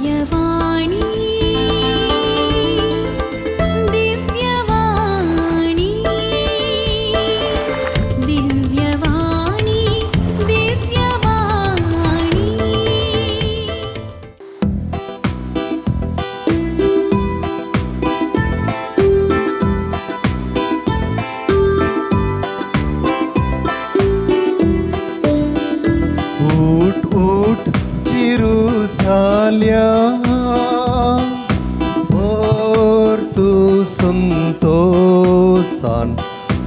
दिव्यवाणी, दिव्यवाणी, दिव्यवाणी, दिव्यवाणी. उठ उठ जेरुजाल्या, भर तूं संतोसान,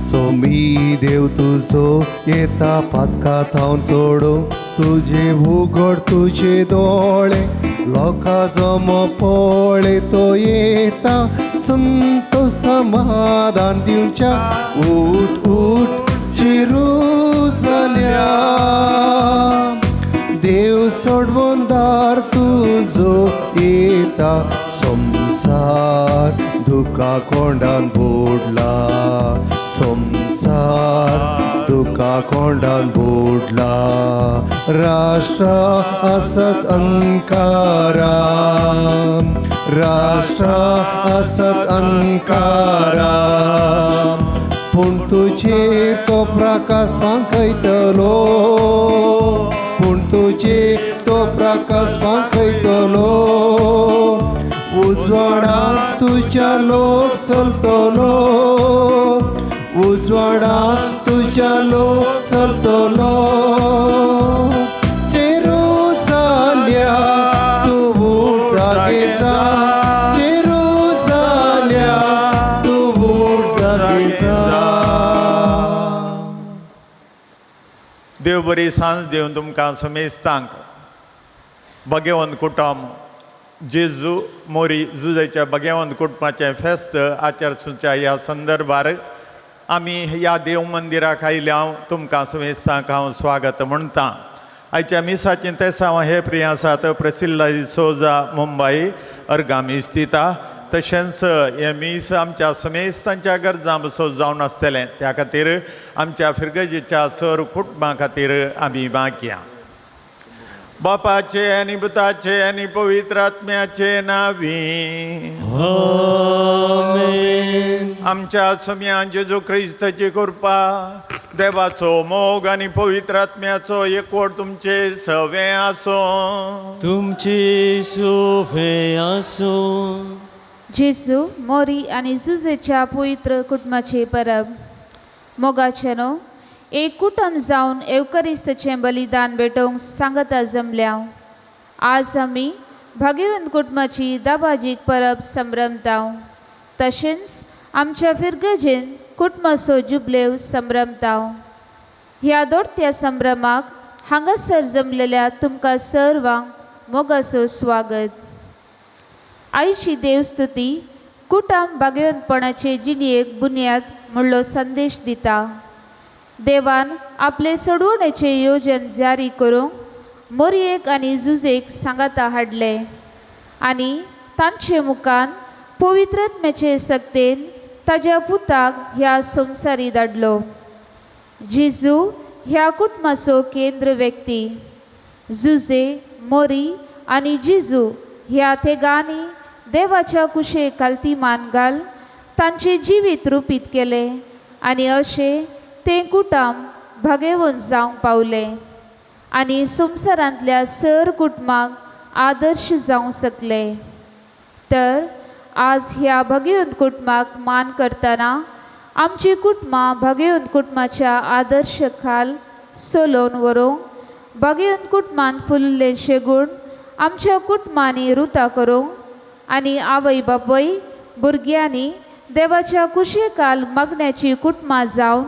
सोमी देव तुजो येता पातका थावन सोडूंक. तुजे उगड तुजे दोळे, लोकां जमो पळय, तो येता संतोष समाधान दिवच्या. उठ उठ जेरुजाल्या, देव सोडवणदार तुजो येता. संसार दुखा कोंडान बुडला, संसार दुखा कोंडान बुडला, राष्ट्र आसत अंकारा, राष्ट्र आसत अंकारा, पूण तुजेर तो प्रकाश फांकयतलो, पूण तुजेर तो प्रकाश फांकयतलो. उजवाडा तुज्या लोक चलतलो, उजवाडा तुज्या लोक चलतलो. जेरुजाल्या तूं उठ जागे जा, जेरुजाल्या तूं उठ जागे जा. देव बरी सांज दिवन तुमकां समेस्तांक. भगेवंत कुटुंब जेजू मोरी जुजेच्या भगेवंत कुटुंबाचें फेस्त आचरसूच्या ह्या संदर्भार आमी ह्या देव मंदिराक आयल्या. हांव तुमकां समेस्तांक हांव स्वागत म्हणटा. आयच्या मिसाचें तेसांव हे प्रिय आसात प्रसिल्ला सोजा मुंबय अर्गामी स्थिता. तशेंच हें मीस आमच्या समेस्तांच्या गरजां बसो जावन आसतलें, त्या खातीर आमच्या फिरगजेच्या सर कुटुंबा खातीर आमी मागया. बापाचे आनी पुताचे आनी पवित्र आत्म्याचे नावी. आमच्या सम्यान जेजू क्रिस्ताची कृपा, देवाचो मोग आनी पवित्र आत्म्याचो एकवट तुमचे सवे आसो. तुमची शोभे आसो. जेजू मोरी आनी जुजेच्या पवित्र कुटुंबाचे परब. मोगाचे न्हू, एक कुटुंब जावन एवकरिस्ताचें बलिदान भेटोवंक सांगता जमल्या. आज आमी भाग्यवंत कुटुंबाची दाबाजीक परब संभ्रमता, तशेंच आमच्या फिरगजेन कुटुंबाचो जुबलेव संभ्रमता. ह्या दोडत्या संभ्रमाक हांगासर जमलेल्या तुमकां सर्वांक मोगाचो स्वागत. आयची देवस्तुती कुटुंब भाग्यवंतपणाचे जिणेक बुन्याद म्हणलो संदेश दिता. देवान आपले सोडवणेचे योजन जारी करूंक मोरयेक आनी जुजेक सांगाता हाडले आनी तांचे मुखान पवित्रत्म्याचे सक्तेन ताज्या पुताक ह्या संवसारी धाडलो. जेजू ह्या कुटुंबाचो केंद्र व्यक्ती. जुजे, मोरी आनी जिजू ह्या तेगांनी देवाच्या कुशे कालती मान घाल तांचे जिवीत रुपीत केलें आनी अशें तें कुटुंब भागेवन जावंक पावलें आनी संवसारांतल्या सर कुटुंबाक आदर्श जावंक शकले. तर आज ह्या भगेवंत कुटुंबाक मान करतना आमची कुटुंबां भगेवंत कुटुंबाच्या आदर्श खाल सोलोवन व्हरूंक, भगेवंत कुटुंबान फुल्ले शेगूण आमच्या कुटुंबांनी रुता करूंक आनी आवय बापूय भुरग्यांनी देवाच्या कुशेकाल मागण्याची कुटुंबां जावन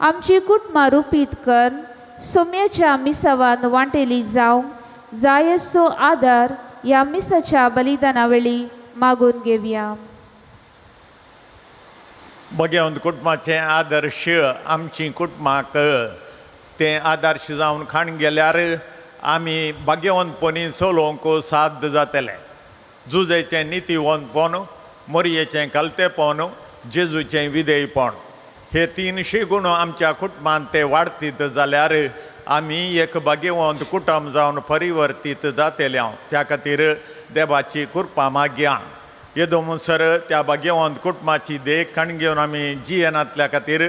आमची कुटुंबां रुपीत करून सोम्याच्या मिसावान वांटेली जावंक जायसो आदार ह्या मिसाच्या बलिदाना वेळी मागून घेवया. भगेवंत कुटुंबाचें आदर्श आमची कुटुंबाक तें आदर्श जावन खाण गेल्यार आमी भाग्यवंतपणी चलोवंक साध्य जातलें. जुजेचें नितीवंतपण, मोरयेचें कलतेपण, जेजूचें विधेयपण हे तीन शिगुण आमच्या कुटुंबांत ते वाडतीत जाल्यार आमी एक भाग्यवंत कुटुंब जावन परिवर्तीत जातले हांव. त्या खातीर देवाची कृपा मागया. येदो म्हणसर त्या भाग्यवंत कुटुंबाची देख कण घेवन आमी जियेनातल्या खातीर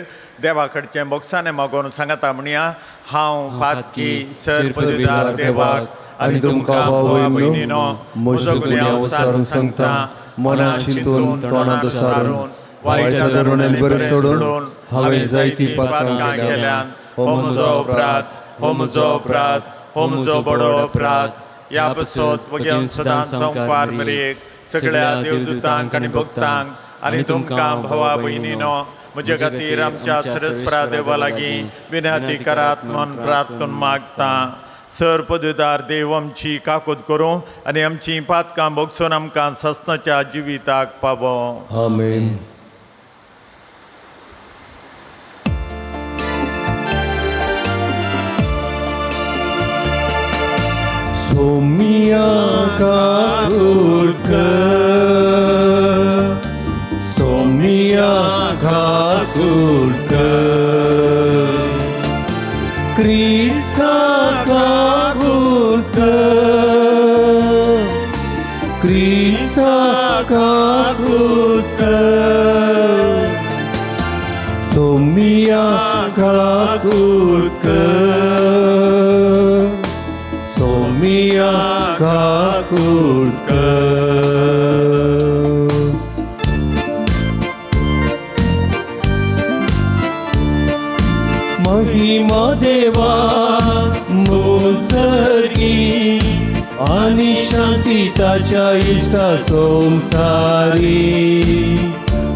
देवा कडचें बोगसाणें मागोवन सांगता म्हणया. हांव पातकी सर पदवीदार देवाक आनी तुमकां भाव भयणीनो म्हजो गुन्यांव सारून सांगता, मनात चिंतून तोंडांत सारून वायट धरून आनी बरें सोडून हांवें जायतीं पातकां केल्यात. हो म्हजो अपराध, हो म्हजो अपराध, हो म्हजो बडो अपराध. ह्या पासत वगेवन सदांच संवपार मरेक सगळ्या देवदूतांक आनी भक्तांक आनी तुमकां भावा भयणीनो म्हजे खातीर आमच्या सरस्परा देवा लागीं विनंती करात म्हूण प्रार्थून मागता. सर पदवीदार देव आमची काकूत करूं आनी आमची पातकां भोगसून आमकां सस्नाच्या जिविताक पावो. आमेन. सोमिया काकूट कर, सोमिया काकूट कर, क्रिस्ता काकूट कर, क्रिस्ता काकूट कर, सोमिया काकूट कर, सोमिया काकूट कर. महिमा देवा मोसर्गी आनी शांती ताच्या इश्टा संसारी.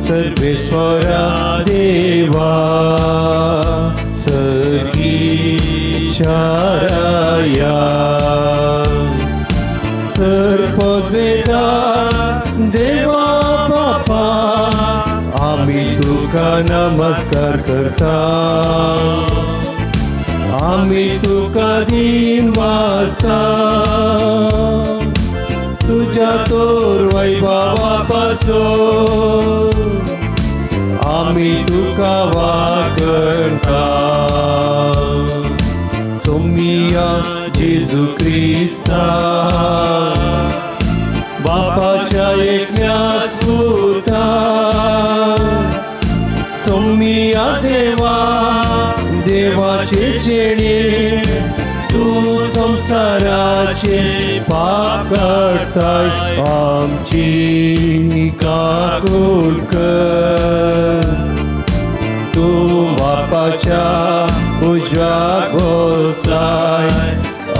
सर्वेस्वरा देवा सर्गी चाराया सर्पवेदा देवा बापा आमी तुका नमस्कार करता, आमी तुका दीन वाचता, तुज्या तोर वैभवा पासून आमी तुका वाकणता. सोमिया जेजू क्रिस्ता बापाच्या एकल्याच पुता, सोमिया देवा देवाचे श्रेणी तूं संवसाराचे पाप काडताय, आमची काकूट कर. तूं बापाच्या उजव्याक बसलाय,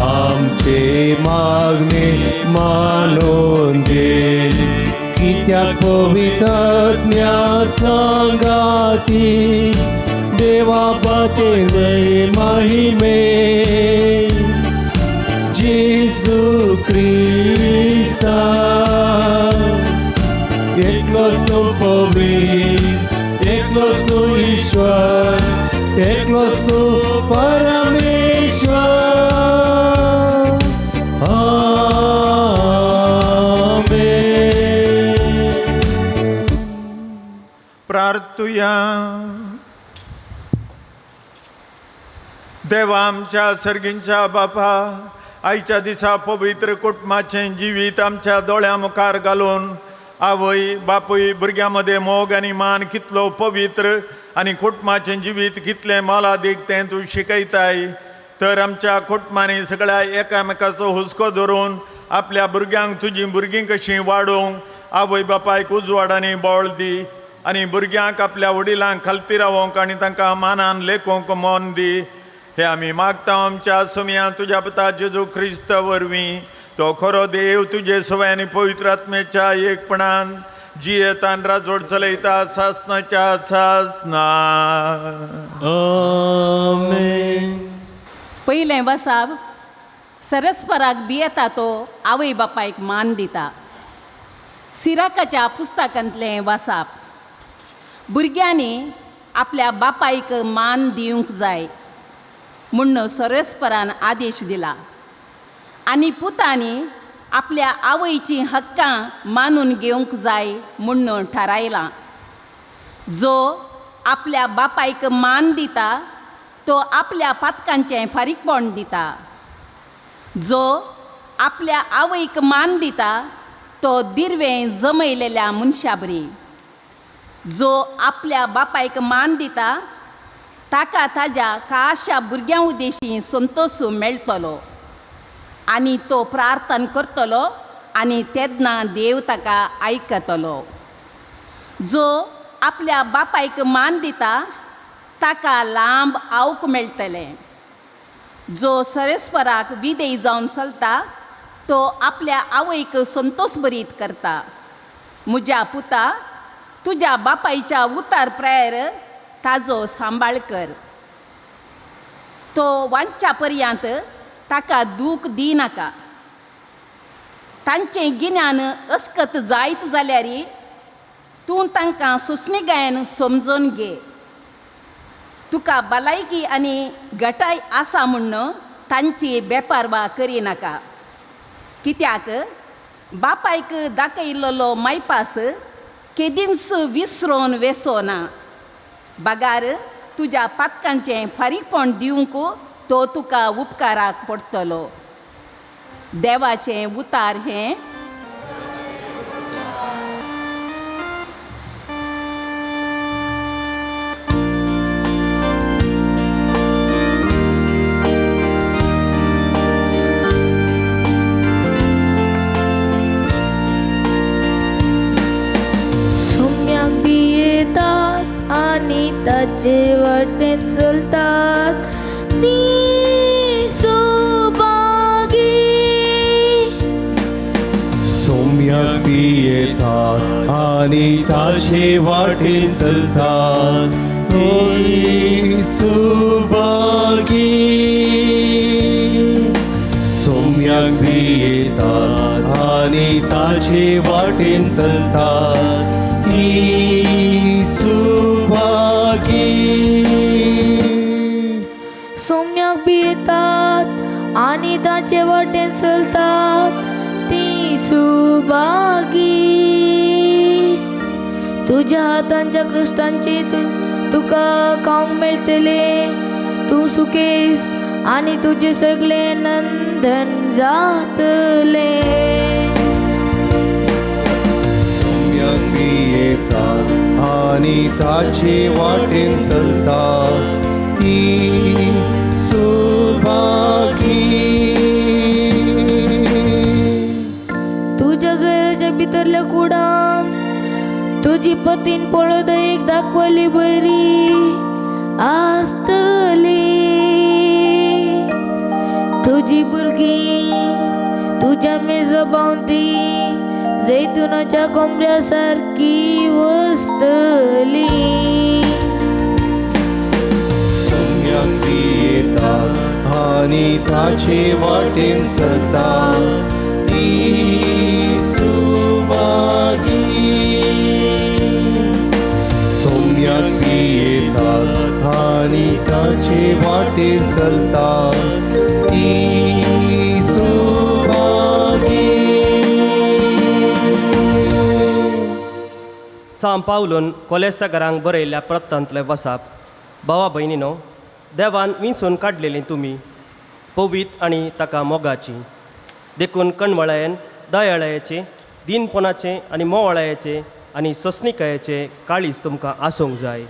आमचे मागणे मानून घे. कित्याक पवित्रज्ञा सांगाती देवा बापाचे महिमे जेजू क्रिस्ता एकलोच तूं पवित्र, एकलोच तूं ईश्वर, एकलोच तूं परमेश्वर. आमेन. प्रार्थुया. देवा आमच्या सर्गींच्या बापा, आयच्या दिसा पवित्र कुटुंबाचें जिवीत आमच्या दोळ्यां मुखार घालून आवय बापूय भुरग्यां मदें मोग आनी मान कितलो पवित्र आनी कुटुंबाचें जिवीत कितलें मोलादीक तें तूं शिकयताय. तर आमच्या कुटुंबांनी सगळ्या एकामेकाचो हुस्को धरून आपल्या भुरग्यांक तुजीं भुरगीं कशीं वाडोवंक आवय बापायक उजवाड आनी बळ दी आनी भुरग्यांक आपल्या वडिलांक खालती रावोंक आनी तांकां मानान लेखोवंक मन दी. हे आमी मागता आमच्या सुमया तुज्या पुता जेजू क्रिस्त वरवीं. तो खरो देव तुजे सवय आनी पवित्र आत्मेच्या एकपणान जियेतान राजवट चलयता सासनाच्या सासना. आमेन. पयलें वसाब सरस्पराक भियेता तो आवय बापायक मान दिता. सिराकाच्या पुस्तकांतलें वसाप भुरग्यांनी आपल्या बापायक मान दिवंक जाय म्हूण सरस्परान आदेश दिला आनी पुतांनी आपल्या आवयचीं हक्कां मानून घेवंक जाय म्हूण थारायलां. जो आपल्या बापायक मान दिता तो आपल्या पातकांचें फारीकपण दिता. जो आपल्या आवयक मान दिता तो दिरवें जमयलेल्या मनशा बरी. जो आपल्या बापायक मान दिता ताका ताज्या काशा भुरग्यां उद्देशी संतोश मेळटलो आनी तो प्रार्थना करतलो आनी तेन्ना देव ताका आयकतलो. जो आपल्या बापायक मान दिता ताका लांब आवक मेळटलें. जो सरेस्वराक विदेय जावन चलता तो आपल्या आवयक संतोश बरीत करता. म्हज्या पुता, तुज्या बापायच्या उतार प्रायर ताजो सांबाळ कर. तो वांच्या पर्यंत ताका दूख दिनाका. तांचें गिन्यान अस्कत जायत जाल्यार तूं तांकां सुस्निगायन समजून घे. तुका भलायकी आनी गटाय आसा म्हूण तांची बेपारवा करिनाका. कित्याक बापायक दाखयल्लो मायपास केदींच विसरोन वेसोना. बगार तुज्या पातकांचें फारीकपण दिवंक तो तुका उपकाराक पडटलो. देवाचें उतार हें. सोम्याक भियेतात आनी ताचे वाटेन चलतात ती सुभागी. सोम्याक भियेतात आनी ताचे वाटेन चलतात ती सुभागी. सोम्याक भियेतात आनी ताचे वाटेन चलतात ती सुभागी. सोम्याक भियेतात आनी ताचे वाटेन चलतात ती सुभागी. तुज्या हातांच्या कश्टांची तुका खावंक मेळटलें. तूं सुखेस्त आनी तुजें सगळें नंदन जातलें. सोम्याक भियेतात आनी ताचे वाटेन चलतात ती सुभागी. तुज्या घराच्या भितरल्या कुडान तुजी पतीन पळोवंक एक दाखवली बरी आसतली. तुजी भुरगीं तुज्या मेजा भोंवती जैतुनाच्या कोंबड्या सारकी वसतली. सोम्याक भियेतात आनी ताचे वाटेन चलतात ती सुभागी. सोम्याक भियेतात आनी ताचे वाटेन चलतात ती सुभागी. सां पावलून कोलेसागरांक बरयल्ल्या प्रत्तांतले वसाप. भावा भयणीनो, देवान विंचून काडलेली तुमी पवीत आनी ताका मोगाची, देखून कणवळायेन दयाळायेचें, दिनपणाचें आनी मोवाळायेचें आनी सोंसणिकायेचें काळीज तुमकां आसूंक जाय.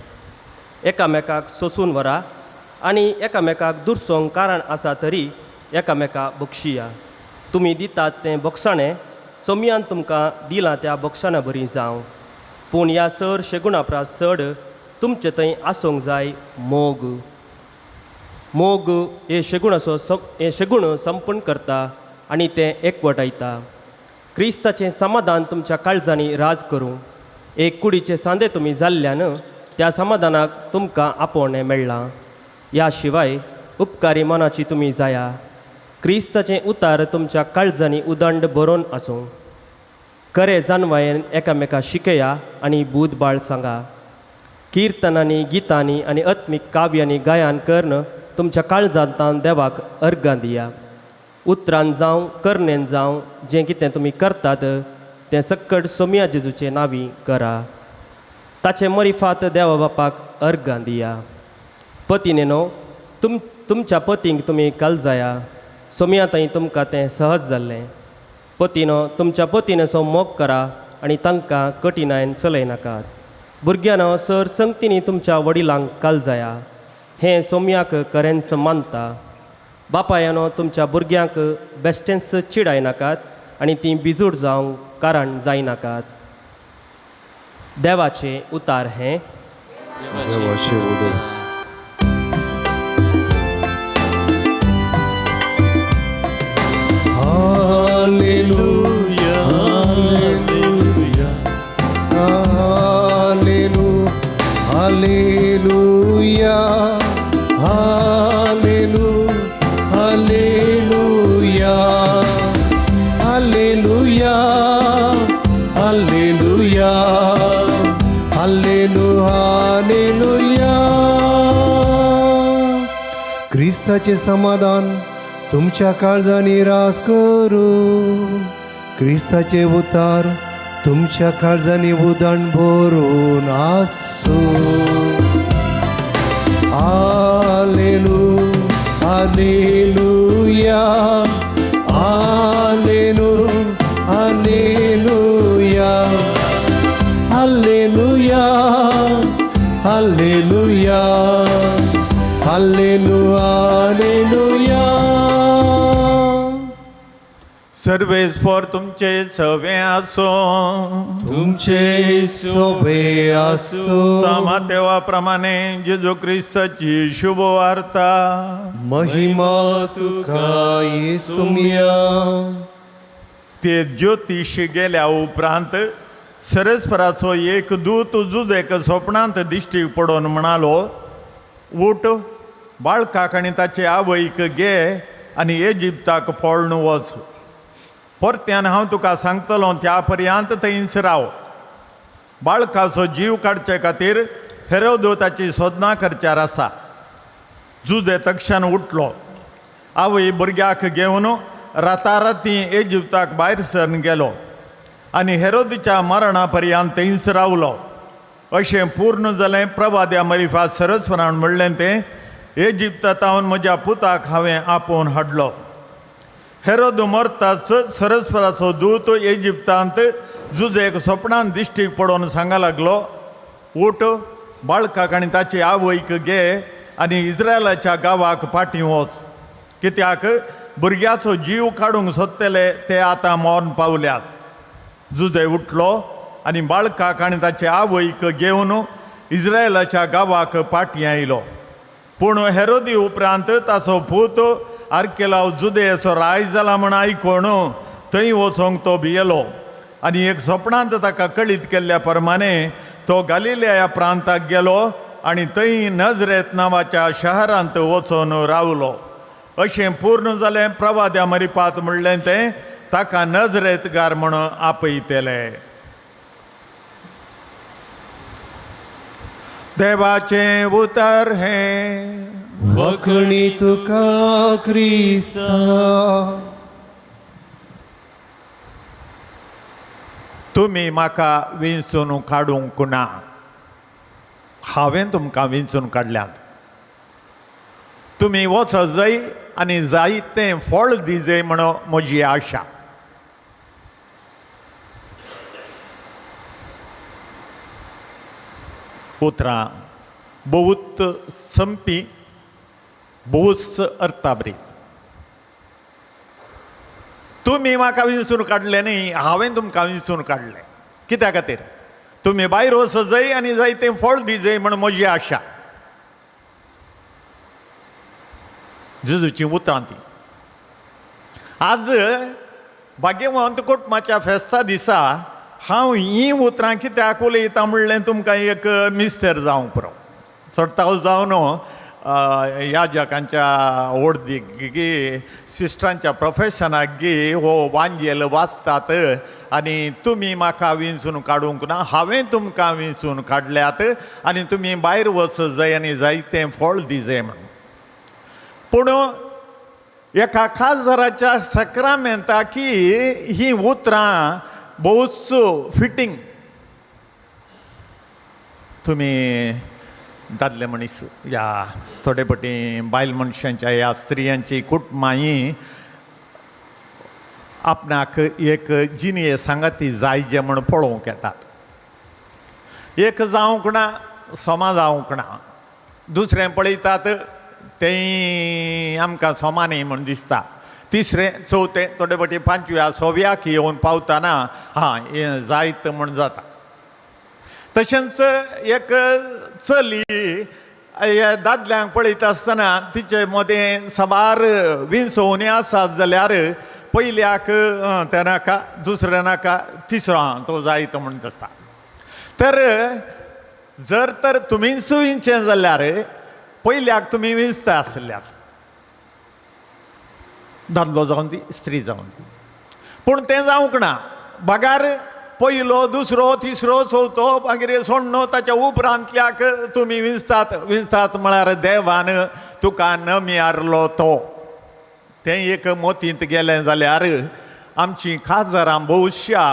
एकामेकाक सोंसून व्हरा आनी एकामेकाक दुरसोंक कारण आसा तरी एकामेका बक्षिया. तुमी दितात तें बोगसाणें सोमयान तुमकां दिलां त्या बोगसाण्या बरी जावं. पूण ह्या सर शेगुणा परस चड तुमचे थंय आसूंक जाय मोग. मोग हे शेगुणाचो हें शेगुण संपूर्ण करता आनी तें एकवटायता. क्रिस्ताचें समाधान तुमच्या काळजांनी राज करूं. एक कुडीचे सांदे तुमी जाल्ल्यान त्या समाधानाक तुमकां आपोवणें मेळ्ळां. ह्या शिवाय उपकारी मनाची तुमी जाया. क्रिस्ताचें उतार तुमच्या काळजांनी उदंड बरोवन आसूं. खरें जानवायेन एकामेका शिकया आनी बूद बाळ सांगा. किर्तनांनी, गितांनी आनी आत्मीक काव्यांनी गायन करून तुमच्या काळजांतान देवाक अर्गां दिया. उतरान जावं करणेन जावं जें कितें तुमी करतात तें सक्कड सोमया जेजूचे नांवी करा. ताचे मरिफात देवा बापाक अर्गां दिया. पतिनेनो, तुम तुमच्या पतींक तुमी कालजाया सोमया थंय तुमकां तें सहज जाल्लें. पतीनो तुमच्या पतीनाचो मोग करा आनी तांकां कठिणायन चलयनाकात. भुरग्यांनो सर संगतींनी तुमच्या वडिलांक कालजाया, हें सोमयाक खरेंच मानता. बापायानो तुमच्या भुरग्यांक बेश्टेंच चिडायनाकात आनी तीं बिजूड जावंक कारण जायनाकात. देवाचें उतार हें. देवाचें उदक. Hallelujah, hallelujah, hallelujah, hallelujah, hallelujah, hallelujah, hallelujah, hallelujah, hallelujah. क्रिस्ताचे समाधान तुमच्या काळजांनी रास करू, क्रिस्ताचे उतार तुमच्या काळजांनी उदण भरून आसूं. आलेलू आलेलुया, आलेलू आलेलुया, hallelujah, hallelujah, hallelujah, hallelujah. सर्वेस्पर तुमचे सवे आसो. तुमचे सोबे आसो. सामा तेवा प्रमाणे जेजू क्रिस्ताची शुभ वार्ता. महिमा तुका येसुमिया. ते ज्योतिश गेल्या उपरांत सरस्पराचो एक दूत जुजेक स्वप्नांत दिश्टी पडोवन म्हणालो, उठ, बाळकाक आनी ताचे आवयक घे आनी इजिप्ताक पळून वच. परत्यान हांव तुका सांगतलो त्या पर्यंत थंयच राव. बाळकाचो जीव काडचे खातीर हेरोदो ताची सोदनां करच्यार आसा. जुजे तक्षण उठलो, आवय भुरग्याक घेवन राताराती इजिप्ताक भायर सरून गेलो आनी हेरोदीच्या मरणा पर्यंत थंयच रावलो. अशें पूर्ण जालें प्रवाद्या मरिफा सरस्वरान म्हणलें तें, इजिप्तांत म्हज्या पुताक हांवें आपोवन हाडलो. हेरोद मरताच सरस्वराचो दूत इजिप्तांत जुजेक सपनान दिश्टीक पडोवन सांगा लागलो, उठ, बाळकाक आनी ताची आवयक घे आनी इस्रायलाच्या गांवाक फाटीं वच, कित्याक भुरग्याचो जीव काडूंक सोदतले ते आतां मरण पावल्यात. जुजे उठलो आनी बाळकाक आनी ताचे आवयक घेवन इस्रायलाच्या गांवाक फाटीं आयलो. पूण हेरोदी उपरांत ताचो पूत आर्केलाव जुदेचो राय जाला म्हण आयकून थंय वचोंक तो भियेलो आनी एक सपनांत ताका कळीत केल्ल्या प्रमाणे तो गालिलिया प्रांताक गेलो आनी थंय नजरेत नांवाच्या शहरांत वचून रावलो. अशें पूर्ण जालें प्रवाद्या मरिपात म्हणलें तें, ताका नजरेतगार म्हण आपयतले. देवाचें उतर हें. वखणी तुका क्रिस्ता. तुमी म्हाका विंचून काडूंक ना, हांवें तुमकां विंचून काडल्यात. तुमी वचत जाय आनी जाय तें फळ दिजय म्हण म्हजी आशा. उतरां बहुत संपी, भोवच अर्थाभरीत. तुमी म्हाका विंचून काडलें न्ही, हांवें तुमकां विंचून काडलें. कित्या खातीर? तुमी भायर वचत जाय आनी जाय तें फळ दिजय म्हण म्हजी आशा. जेजूचीं उतरां ती. आज भाग्यवंत कुटुंबाच्या फेस्ता दिसा हांव हीं उतरां कित्याक उलयतां म्हणलें तुमकां एक मिस्तेर जावंक पुरो. चडताव जावन याजकांच्या ओडदीक गी सिस्टरांच्या प्रोफेशनाक गी हो वांजेल वाचतात आनी तुमी म्हाका विंचून काडूंक ना, हांवें तुमकां विंचून काडल्यात आनी तुमी भायर वच जाय आनी जायतें फळ दिजय म्हणून. पूण एका खासदाराच्या सक्रामेंताक ही उतरां भोवच फिटींग. तुमी दादले मनीस ह्या थोडे पटी बायल मनशांच्या ह्या स्त्रियांची कुटुंबां ही आपणाक एक जिणये सांगाती जाय जे म्हण पळोवंक येतात. एक जावंक ना, समा जावंक ना, दुसरें पळयतात तेंय आमकां समा न्ही म्हण दिसता, तिसरें चवथें थोडे फावटी पांचव्या सव्याक येवन पावतना हां हें जायत म्हण जाता. तशेंच एक चली ह्या दादल्यांक पळयता आसतना तिचे मदें साबार विंचवणी आसात जाल्यार पयल्याक तें नाका, दुसरें नाका, तिसरो आं तो जायत म्हण दिसता. तर जर तर तुमीच विंचें जाल्यार पयल्याक तुमी विंचता आसल्यात, दादलो जावन दी स्त्री जावन दी, पूण तें जावंक ना. बगार पयलो दुसरो तिसरो चवथो मागीर सोण्णो ताच्या उपरांतल्याक तुमी विंचतात. विंचतात म्हळ्यार देवान तुका नमियारलो तो. तें एक मोतींत गेलें जाल्यार आमचीं काजरां भोवश्या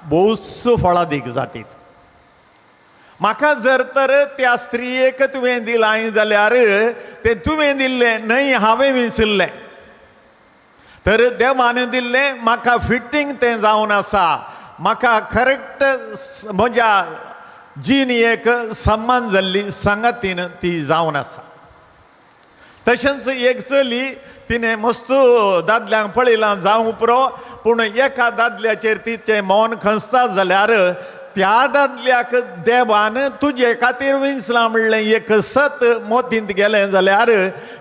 भोवस फळादीक जातीत. म्हाका जर तर त्या स्त्रियेक तुवें दिलां जाल्यार तें तुवें दिल्लें न्हय, हांवें विंचिल्लें. तर देवान दिल्लें म्हाका फिटींग तें जावन आसा, म्हाका करेक्ट म्हज्या जिणेक सम्मान जाल्ली सांगातीन ती जावन आसा. तशेंच एक चली तिणें मस्त दादल्यांक पळयलां जावं पुरो, पूण एका दादल्याचेर तिचें मन खंसता जाल्यार त्या दादल्याक देवान तुजे खातीर विंचलां म्हणलें एक सत मोतींत गेलें जाल्यार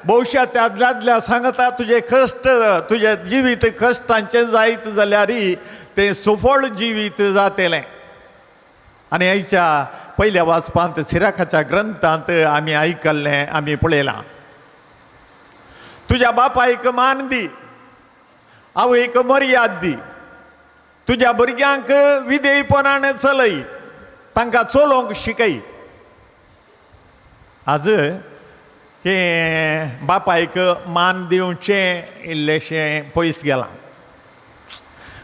भोवश्या त्या दादल्या सांगता तुजें कश्ट, तुजें जिवीत कश्टांचें जायत जाल्यार तें सुफळ जिवीत जातलें. आनी आयच्या पयल्या वाचपांत सिराखाच्या ग्रंथांत आमी आयकल्लें, आमी पळयलां, तुज्या बापायक मान दी, आवयक मर्याद दी, तुज्या भुरग्यांक विधेयपणान चलय, तांकां चलोवंक शिकय. आज हें बापायक मान दिवचें इल्लेशें पयस गेलां.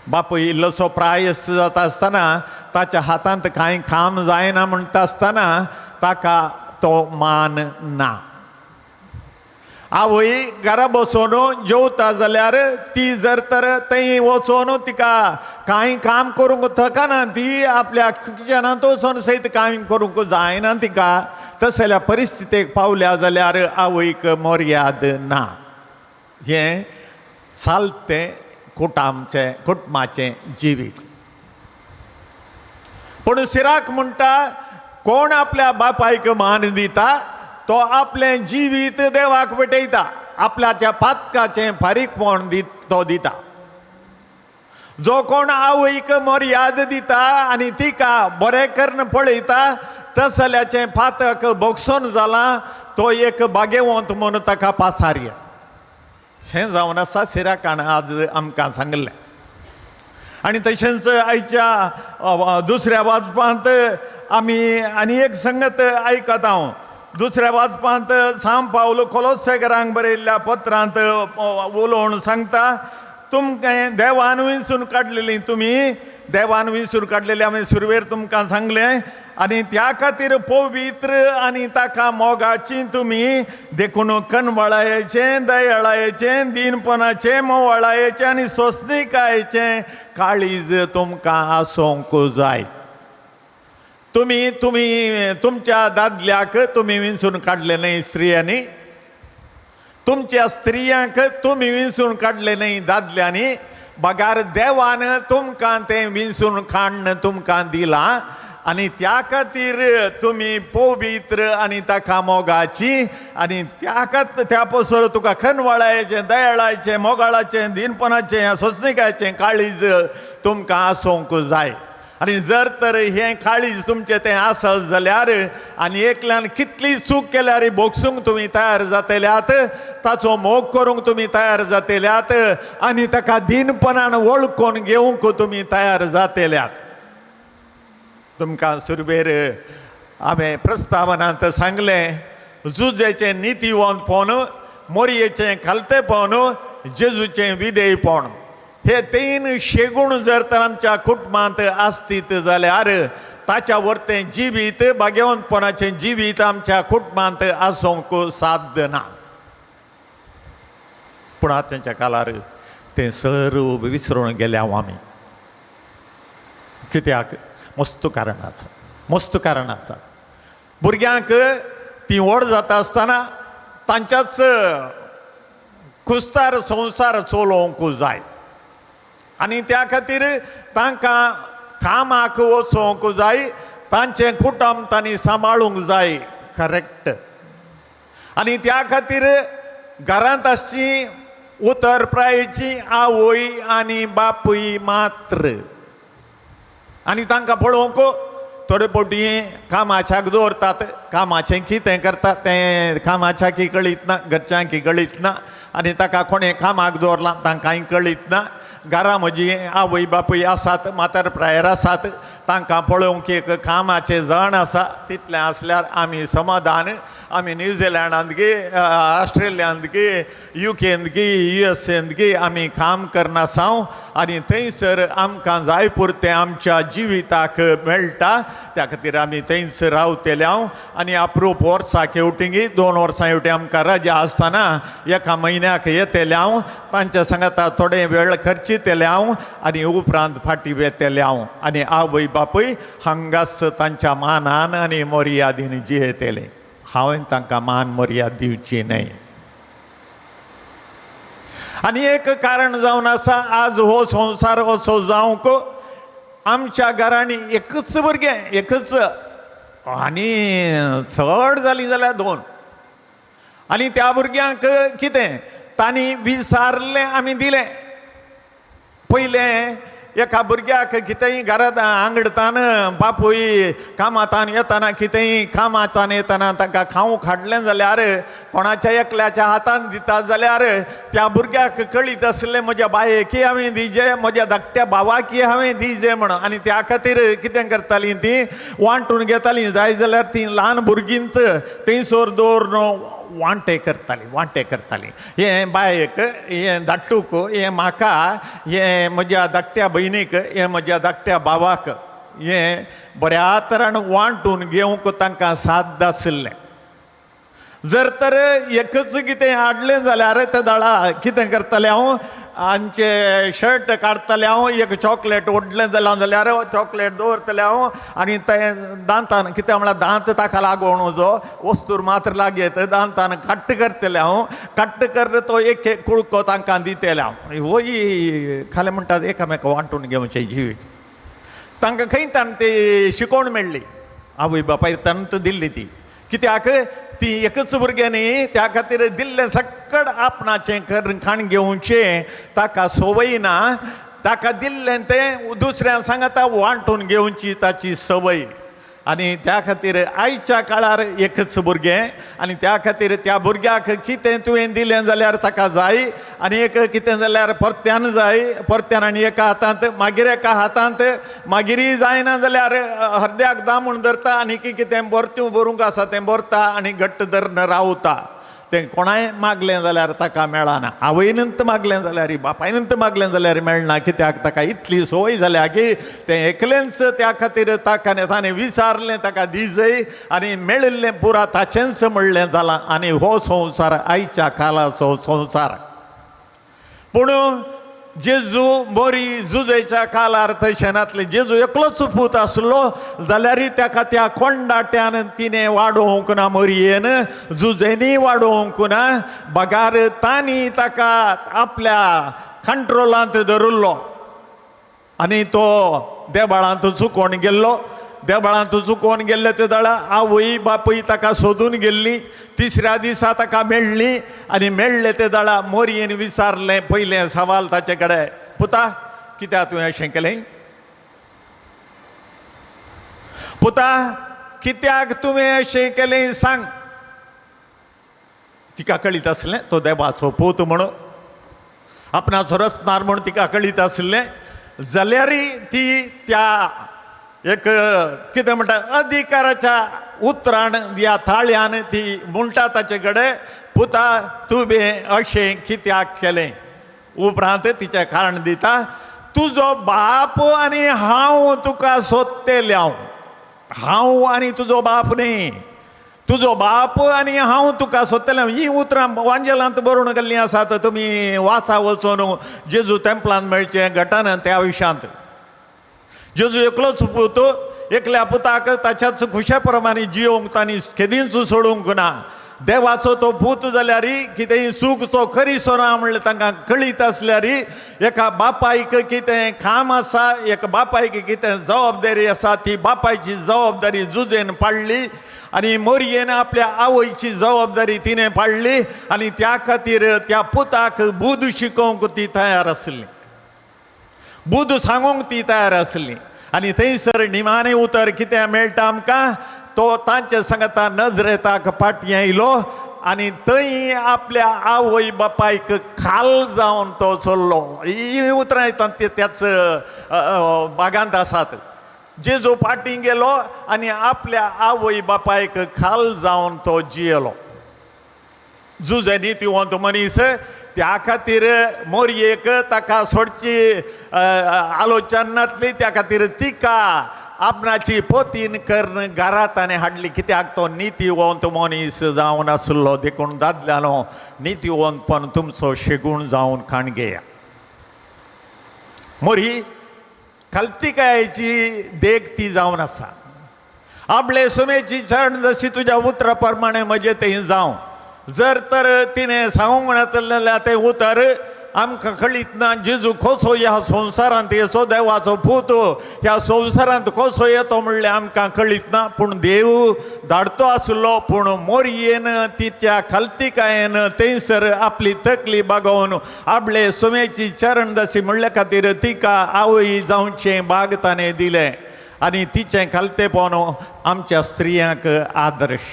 बापूय इल्लोसो प्रायस्त जाता आसतना ताच्या हातांत कांय काम जायना म्हणटा आसतना ताका तो मान ना. आवय घरा बसोन जेवता जाल्यार ती जर तर थंय वचोन तिका कांय काम करूंक थकना, ती आपल्या किचनांत वचोन सयत कांय करूंक जायना तिका, तसल्या परिस्थितीक पावल्या जाल्यार आवयक मर्याद ना. हें चालतें कुटामचें कुटुंबाचें जिवीत. पूण सिराक म्हणटा कोण आपल्या बापायक मान दिता तो आपलें जिवीत देवाक भेटयता, आपल्याच्या पातकाचें फारीकपण तो दिता. जो कोण आवयक मर्याद दिता आनी तिका बरें करून पळयता तसल्याचें पातक भोगसून जालां तो एक भाग्यवंत म्हूण ताका पासार येता. हें जावन आसा सिराकान आज आमकां सांगलें. आनी तशेंच आयच्या दुसऱ्या वाचपांत आमी आनी एक संगत आयकता हांव. दुसऱ्या वाचपांत सांव पावल कोलोसेकरांक बरयल्ल्या पत्रांत उलोवन सांगता, तुमकां देवान विंचून काडलेली, तुमी देवान विंचून काडलेली हांवें सुरवेर तुमकां सांगलें, आनी त्या खातीर पवित्र आनी ताका मोगाची तुमी, देखून कनवळायेचें, दयाळायेचें, दीनपणाचें, मोवाळायेचें आनी सोंसणिकायेचें काळीज तुमकां आसूंक जाय. तुमी तुमी तुमच्या दादल्याक तुमी विंचून काडले न्हय स्त्रियांनी, तुमच्या स्त्रियांक तुमी विंचून काडले न्हय दादल्यांनी, बगार देवान तुमकां तें विंचून काडून तुमकां दिलां आनी त्या खातीर तुमी पवित्र आनी ताका मोगाची आनी त्या खातीर त्या पसर तुका खनवळायेचें, दयाळाचें, मोगाळाचें, दीनपणाचें, सोंसणिकायेचें काळीज तुमकां आसूंक जाय. आनी जर तर हें काळीज तुमचें तें आसत जाल्यार आनी एकल्यान कितली चूक केल्यार भोगसूंक तुमी तयार जातल्यात, ताचो मोग करूंक तुमी तयार जातल्यात आनी ताका दीनपणान वळखून घेवंक तुमी तयार जातल्यात. तुमकां सुरवेर हांवें प्रस्तावनांत सांगलें, जुजेचें नितीवंतपण, मोरयेचें खालतेपण, जेजूचें विधेयपण, हे तीन शेगूण जर तर आमच्या कुटुंबांत आसतीत जाल्यार ताच्या वरतें जिवीत भाग्यवंतपणाचें जिवीत आमच्या कुटुंबांत आसूंक साध्य ना. पूण आतांच्या काळार तें सर्व विसरून गेल्या आमी. कित्याक? मस्त कारण आसा, मस्त कारण आसात. भुरग्यांक ती व्हड जाता आसतना तांच्याच कुस्तार संवसार चलोवंक जाय आनी त्या खातीर तांकां कामाक वचोंक जाय, तांचें कुटुंब तांणी सांबाळूंक जाय. करेक्ट. आनी त्या खातीर घरांत आसची उतर प्रायेची आवय आनी बापूय मात्र. आनी तांकां पळोवंक थोडे फावटी कामाच्याक दवरतात, कामाचें कितें करतात तें कामाच्याकय कळीत ना, घरच्यांकय कळीत ना, आनी ताका कोणें कामाक दवरलां तांकांय कळीत ना. घरा म्हजी आवय बापूय आसात, म्हातार प्रायर आसात, तांकां पळोवंक एक कामाचें जाण आसा, तितलें आसल्यार आमी समाधान. आमी न्यूझिलँडांत गे, ऑस्ट्रेलियांत गे, युकेंत गे, युएसएंत गे आमी काम करनासांव आनी थंयसर आमकां जाय पुरतें आमच्या जिविताक मेळटा. त्या खातीर आमी थंयसर रावतले हांव. आनी अप्रूप वर्साक हेवटेन 2 वर्सां हेवटेन आमकां रजा आसतना एका म्हयन्याक येतले हांव, तांच्या सांगाता थोडे वेळ खर्चितले हांव आनी उपरांत फाटीं वेतले हांव. आनी आवय बापूय हांगाच तांच्या मानान आनी मर्यादीन जियेतले. हांवें तांकां मान मर्याद दिवची न्हय. आनी एक कारण जावन आसा, आज हो संवसार असो जावंक आमच्या घरांनी एकच भुरगें, एकच, आनी चड जालीं जाल्यार 2, आनी त्या भुरग्यांक कितें तांणी विसारलें आमी दिलें. पयलें एका भुरग्याक कितेंय घरांत आंगडतान बापूय कामातान येतना कितेंय कामातान येतना तांकां खावंक हाडलें जाल्यार कोणाच्या एकल्याच्या हातान दिता जाल्यार त्या भुरग्याक कळीत आसलें म्हज्या बायेकी हांवें दिजे, म्हज्या धाकट्या भावाकी हांवें दिजे म्हणून. आनी त्या खातीर कितें करतालीं तीं वांटून घेतालीं. जाय जाल्यार तीं ल्हान भुरगींत थंयसर दवरून वांटे करतालीं, वांटे करतालीं. हें बायक, हें धाकटूक, हें म्हाका, हें म्हज्या धाकट्या भयणीक, हें म्हज्या धाकट्या भावाक, हें बऱ्या तरान वांटून घेवंक तांकां साध्य आशिल्लें. जर तर एकच कितें हाडलें जाल्यार ते दाळा कितें करतालें हांव, आमचे शर्ट काडटलें हांव, एक चॉकलेट ओडलें जाल्यार जाल्यार चॉकलेट दवरतलें हांव आनी तें दांतान कितें म्हळ्यार दांत ताका लागोवन वचो वस्तूर मात्र लागयत दांतान कट्ट करतलें हांव, कट्ट कर तो एक एक कुळको तांकां दितलें हांव. होय खालें म्हणटात एकामेका वांटून घेवचें जिवीत. तांकां खंय तान ती शिकोवण मेळ्ळी, आवय बापाय तंत दिल्ली ती. कित्याक ती एकच भुरगें न्ही, त्या खातीर दिल्लें सक्कड आपणाचें कर खाण घेवचें ताका संवय ना. ताका दिल्लें तें दुसऱ्या सांगाता वांटून घेवची ताची संवय. आनी त्या खातीर आयच्या काळार एकच भुरगें आनी त्या खातीर त्या भुरग्याक कितें तुवें दिलें जाल्यार ताका जाय आनी एक कितें जाल्यार परत्यान जाय, परत्यान आनी एका हातांत मागीर एका हातांत मागीरय जायना जाल्यार अर्द्याक दामून धरता आनी कितें भरत्यो भरूंक आसा तें भरता आनी घट्ट धरून रावता. तें कोणाय मागलें जाल्यार ताका मेळना, आवयनूच मागलें जाल्यार बापायनूच मागलें जाल्यार मेळना. कित्याक ताका इतली संवय जाल्या की तें एकलेंच त्या खातीर ताका ताणें विचारलें ताका दिजय आनी मेळिल्लें पुरा ताचेंच म्हणलें जालां. आनी हो संवसार आयच्या काळाचो संवसार. पूण जेजू मोरी जुजेच्या काळार तशें नासलें. जेजू एकलोच पूत आसलो जाल्यारय ताका त्या कोंडाट्यान तिणें वाडोवंक ना, मोरयेन जुजेनी वाडोवंक ना, बगार तांणी ताका आपल्या कंट्रोलांत धरिल्लो आनी तो देबाळांत चुकोवन गेल्लो. देबाळांत चुकोवन गेल्ले ते दळा आवय बापूय ताका सोदून गेल्ली. तिसऱ्या दिसा ताका मेळ्ळी आनी मेळ्ळे ते दळा मोरयेन विचारलें पयलें सवाल ताचे कडेन, पुता कित्याक तुवें अशें केलें, पुता कित्याक तुवें अशें केलें सांग. तिका कळीत आसलें तो देवाचो पूत म्हणून, आपणाचो रचणार म्हूण तिका कळीत आसलें. जाल्यारय ती त्या एक कितें म्हणटा अधिकाराच्या उतरान ह्या थाळ्यान ती म्हणटा ताचे कडेन, पुता तुवें अशें कित्याक केलें. उपरांत तिचें कारण दिता, तुजो बाप आनी हांव तुका सोदतले हांव. हांव आनी तुजो बाप न्ही, तुजो बाप आनी हांव तुका सोदतलें. हीं उतरां वांजेलांत बरोवन गेल्लीं आसात, तुमी वाचा वचून जेजू तेंपलांत मेळचें घटना त्या विशयांत. जेजू एकलोच पूत, एकल्या पुताक ताच्याच खुशे प्रमाणे जियोंक तांणी केदींच सोडूंक ना. देवाचो तो पूत जाल्यार कितेंय चूक तो करीसो ना म्हणलें तांकां कळीत आसल्यार एका बापायक कितें काम आसा, एका बापायक कितें जबाबदारी आसा, ती बापायची जबाबदारी जुजेन पाडली आनी मोरयेन आपल्या आवयची जबाबदारी तिणें पाडली आनी त्या खातीर त्या पुताक बूद शिकोवंक ती तयार आसली, बूद सांगूंक ती तयार आसली. आनी थंयसर निमाणें उतर कितें मेळटा आमकां, तो तांचे सांगता नजरेताक फाटीं आयलो आनी थंय आपल्या आवय बापायक खाल जावन तो चल्लो. हीं उतरां येतात ते त्याच बागांत आसात. जेजू फाटीं गेलो आनी आपल्या आवय बापायक खाल जावन तो जियेलो. जुजे नितीवंत मनीस, त्या खातीर मोरयेक ताका सोडची आलोचन नासली, त्या खातीर तिका आपणाची पोतीन करून घरांत ताणें हाडली, कित्याक तो नितीवंत मनीस जावन आसलो. देखून दादल्यानो नितीवंतपण तुमचो शेगूण जावन खाण घेया. मोरी खालतिकायेची देख ती जावन आसा. आपले सुमेची चरण जशी तुज्या उतरा प्रमाणे म्हजें तें जावं. जर तर तिणें सांगूंक नासलें तें उतर आमकां कळीत ना जेजू कसो ह्या संवसारांत येसो, देवाचो पूत ह्या संवसारांत कसो येतो म्हणलें आमकां कळीत ना. पूण देव धाडतो आसलो, पूण मोरयेन तिच्या खालतिकायेन थंयसर आपली तकली बागोवन आपले सुमेची चरण दसी म्हणल्या खातीर तिका आवय जावचें भाग ताणें दिलें आनी तिचें खालतेपण आमच्या स्त्रियांक आदर्श.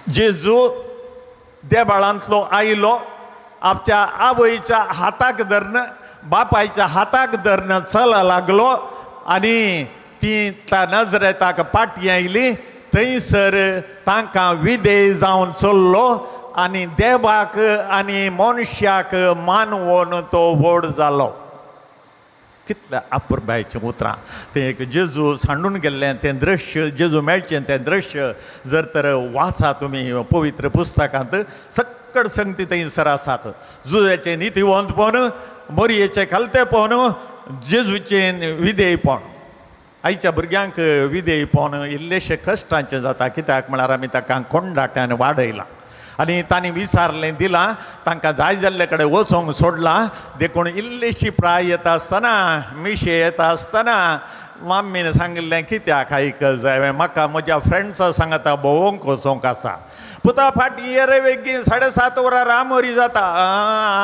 जेजू देबाळांतलो आयलो, आपच्या आवयच्या हाताक धरून बापायच्या हाताक धरून चला लागलो आनी ती त्या नजरेताक फाटीं आयली. थंयसर तांकां विधेय जावन चल्लो आनी देवाक आनी मनशाक मानवोन तो व्हड जालो. कितल्या अपुरबायचीं उतरां. तें एक जेजू सांडून गेल्लें तें दृश्य, जेजू मेळचें तें दृश्य जर तर वाचा तुमी पवित्र पुस्तकांत, सक्कड संगती थंयसर आसात. जुजाचें नितीवंतपण, मोरयेचें खालतेपण, जेजूचें विधेयपण. आयच्या भुरग्यांक विधेयपण इल्लेशें कश्टांचें जाता, कित्याक म्हळ्यार आमी ताका कोंडाट्यान वाडयलां आनी तांणी विचारलें दिलां, तांकां जाय जाल्ले कडेन वचोंक सोडलां. देखून इल्लीशी प्राय येता आसतना, मिशे येता आसतना माम्मीन सांगिल्लें कित्याक आयक जाय, म्हाका म्हज्या फ्रेंड्सां सांगता भोंवंक वचोंक आसा. पुता फाटीं ये रे बेगीन, 7:30 वरां आमोरी जाता.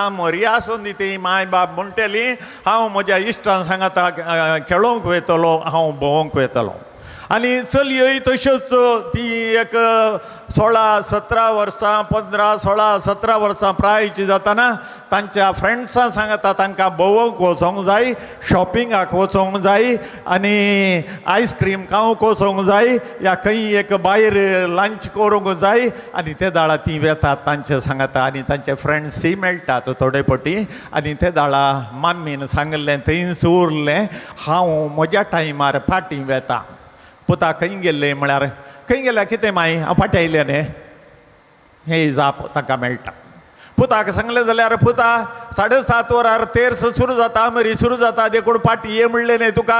आमोरी आसून दी ती माय बाप म्हणटली हांव म्हज्या इश्टान सांगता खेळोंक वयतलो, हांव भोंवंक वयतलो. आनी चलयोय तश्योच, ती एक 16-17 वर्सां, 15, 16, 17 वर्सां प्रायची जाताना तांच्या फ्रेंड्सां सांगता तांकां भोंवंक वचोंक जाय, शॉपिंगाक वचोंक जाय आनी आयस्क्रीम खावंक वचोंक जाय या खंय एक भायर लंच करूंक जाय. आनी ते दाळा ती वेतात तांचे सांगता आनी तांचे फ्रेंड्सूय मेळटात थोडे पटी. आनी ते दाळा माम्मीन सांगिल्लें थंयच उरलें, हांव म्हज्या टायमार फाटीं वेता. पुता खंय गेल्ले म्हळ्यार खंय गेल्या कितें माई, हांव फाटीं आयलें न्ही, हे जाप ताका मेळटा. पुताक सांगलें जाल्यार पुता 7:30 वरार तेर्स सुरू जाता, आमरी सुरू जाता, देखून फाटीं ये म्हणलें न्ही तुका,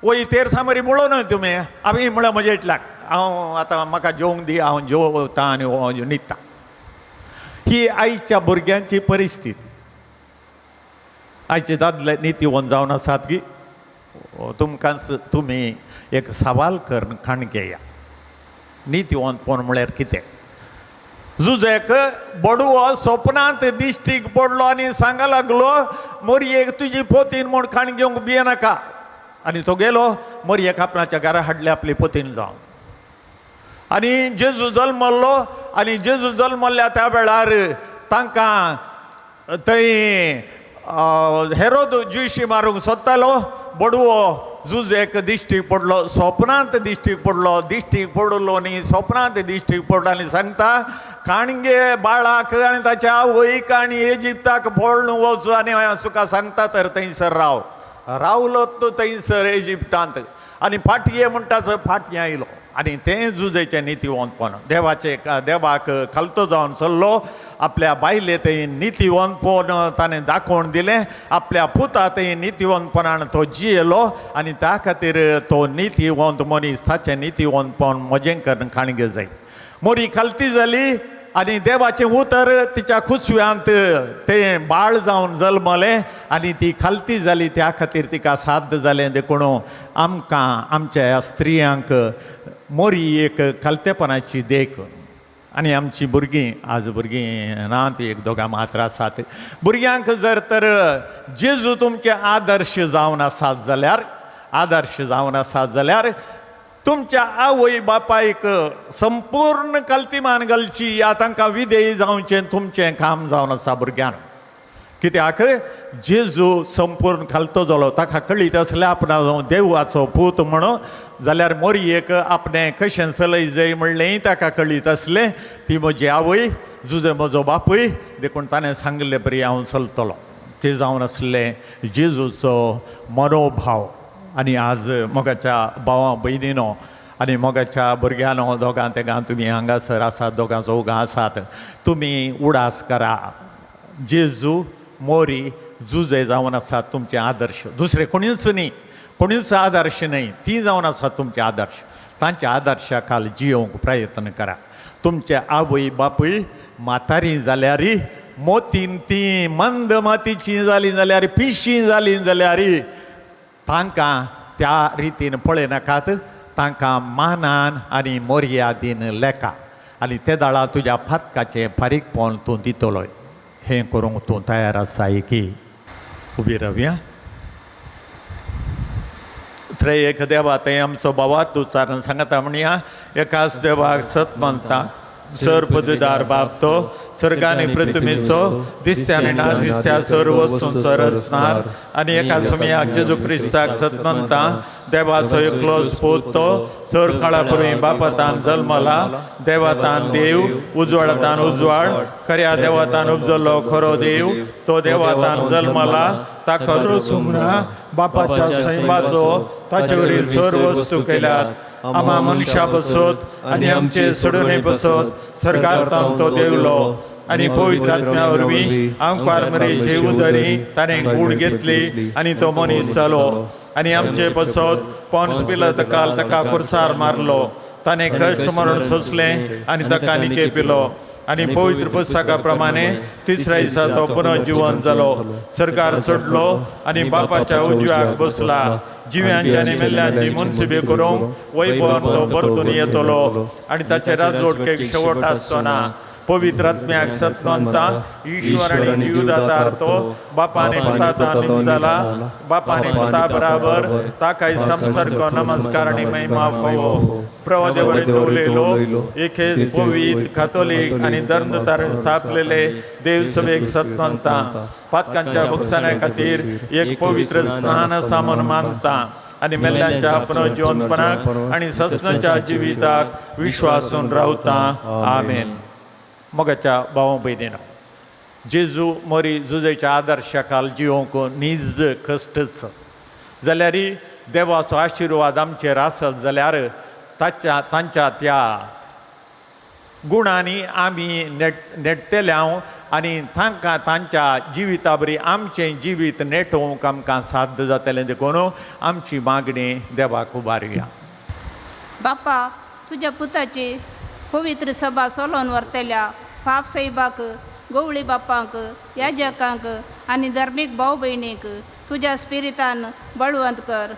वय तेर्स आमरी म्हणलो न्हय तुमी, आमी म्हणलें म्हज्या इतल्याक हांव आतां म्हाका जेवंक दी, हांव जेवता आनी न्हिदता. ही आयच्या भुरग्यांची परिस्थिती. आयचे दादले नितीवंत जावन आसात की तुमकां तुमी एक सवाल करून खाण घेया, नितीवंतपण म्हळ्यार कितें. जुजेक बडवो सोपनांत दिश्टीक पडलो आनी सांगा लागलो मोरयेक तुजी पोतीन म्हूण खाण घेवंक भियेनाका. आनी तो गेलो, मोरयेक आपणाच्या घरा हाडले आपली पोतीन जावन. आनी जेजू जल्मल्लो आनी जेजू जल्मल्ल्या त्या वेळार तांकां थंय हेरोद जुशी मारूंक सोदतालो. बडवो जुजेक दिश्टीक पडलो, सोपनांत दिश्टीक पडलो, दिश्टीक पडलो न्ही सोपनांत दिश्टीक पडलो आनी सांगता काणगे बाळाक आनी ताच्या आवयक आनी इजिप्ताक पळून वच आनी तुका सांगता तर थंयसर राव. रावलो तो थंयसर इजिप्तांत आनी फाटये म्हणटाच फाटये आयलो आनी तें जुजेचें नितीवंतपण देवाचे देवाक खालतो जावन चल्लो. आपल्या बायले थंय नितीवंतपण ताणें दाखोवन दिलें, आपल्या पुता थंय नितीवंतपणान तो जियेलो आनी त्या खातीर तो नितीवंत मनीस, ताचें नितीवंतपण म्हजें करून काणगे जाय. मोरी खालती जाली आनी देवाचें उतर तिच्या खुसव्यांत तें बाळ जावन जल्मलें आनी ती खालती जाली, त्या खातीर तिका साध्य जालें. देखून आमकां आमच्या ह्या स्त्रियांक मोरी एक खालतेपणाची देख. आनी आमची भुरगीं आज भुरगीं ना ती एक दोगां मात्र आसात. भुरग्यांक जर तर जेजू तुमचे आदर्श जावन आसात जाल्यार, आदर्श जावन आसात जाल्यार तुमच्या आवय बापायक संपूर्ण कल्तिमान घालची या तांकां विधेयी जावचें तुमचें काम जावन आसा भुरग्यान. कित्याक जेजू संपूर्ण खालतो जालो, ताका कळीत आसलें आपणा देवाचो पूत म्हणून, जाल्यार मोरयेक आपणें कशें चलय जाय म्हणलेंय ताका कळीत आसलें. ती म्हजी आवय, जुजे म्हजो बापूय, देखून ताणें सांगिल्ले परी हांव चलतलो. ते जावन आसलें जेजूचो मनोभाव. आनी आज मोगाच्या भावां भयणीनो आनी मोगाच्या भुरग्यांनो, दोगां तेगां तुमी हांगासर आसात, दोगां चौगां आसात, तुमी उडास करा जेजू मोरी जुजे जावन आसात तुमचे आदर्श. दुसरे कोणीच न्ही, कोणीच आदर्श न्हय, ती जावन आसात तुमचे आदर्श. तांच्या आदर्शा खाल जियोवंक प्रयत्न करा. तुमचे आवय बापूय म्हातारी जाल्यार, मोतीन ती मंद मातीची जाली जाल्यार, पिशी जाली जाल्यार तांकां त्या रितीन पळयनाकात, तांकां मानान आनी मर्यादीन लेखा आनी ते दाळा तुज्या फातकाचें फारीकपण तूं दितलोय. हें करूंक तूं तयार आसाय की? उबी रावया. त्रैएक देवा थंय आमचो बाबा तूं चारून सांगता म्हणया, एकाच देवाक सत मानता, सर पदवीदार बाप तो सर्गानी पृथ्वीचो दिसत्या आनी ना दिसत्या सर्व वस्तूंचो रचणार आनी एका समयाक जेजू क्रिस्ताक सत मानता, देवाचो एकलोच पूत तो सर काळा पूर्वी बापातान जल्मला, देवातान देव, उजवाडातान उजवाड, खऱ्या देवातान उपजलो खरो देव, तो देवातान जल्मला, ताका रचूंक ना, बापाच्या सैमाचो ताचे वरवीं सर्व वस्तू केल्यात, आमा मनशा बसत आनी आमचे सोडणे बसत सरकार तो देवलो आनी पवित्र आत्म्या वरवीं आमकार मरेचे उदरी ताणें गूड घेतली आनी तो मनीस जालो आनी आमचे बसत पॉन्स पिलात काल ताका कुर्सार मारलो, ताणें कश्ट मरण सोंसलें आनी ताका निके पिलो आनी पवित्र पुस्तका प्रमाणे तिसऱ्या दिसा तो पुनर्जिवन जालो, सरकार सोडलो आनी बापाच्या उजव्याक बसला, जिव्यांची आनी मेल्ल्यांची मुनसिबी करूंक वैभवान तो परतून येतलो आनी ताचे राजवटकेक शेवट आसचो ना. पवित्र आत्म्याक सत मानता, ईश्वर आनी जीवदातार तो बापाने पुतान जाला, बापाने पुता बराबर ताकाय संसर्ग नमस्कार आनी महिमा फावो. प्रभुदेवान उलयलो, एकेच पवित्र कातोलीक आनी धर्मतारण स्थापलेले देवसभेक सत मानता, पातकांच्या भुगसाण्या खातीर एक पवित्र स्नान सामान मानता आनी मेल्ल्यांच्या पुनर्जीवनपणाक आनी ससनाच्या जिविताक विश्वासून रावता. आमेन. मोगाच्या भाव भयणीनो, जेजू मोरी जुजेच्या आदर्शा खाल जियोवंक नीज कश्टच जाल्यार देवाचो आशिर्वाद आमचेर आसत जाल्यार ताच्या तांच्या त्या गुणांनी आमी नेटतले हांव आनी तांकां तांच्या जिविता बरी आमचें जिवीत नेटोवंक आमकां साध्य जातलें. देखून आमची मागणी देवाक उबारुया. बापा, तुज्या पुताची पवित्र सभा सोलोवन व्हरतल्या पाप साहेबाक, गवळी बापांक, याजकांक आनी धार्मीक भाव भयणीक तुज्या स्पिरितान बळवंत कर.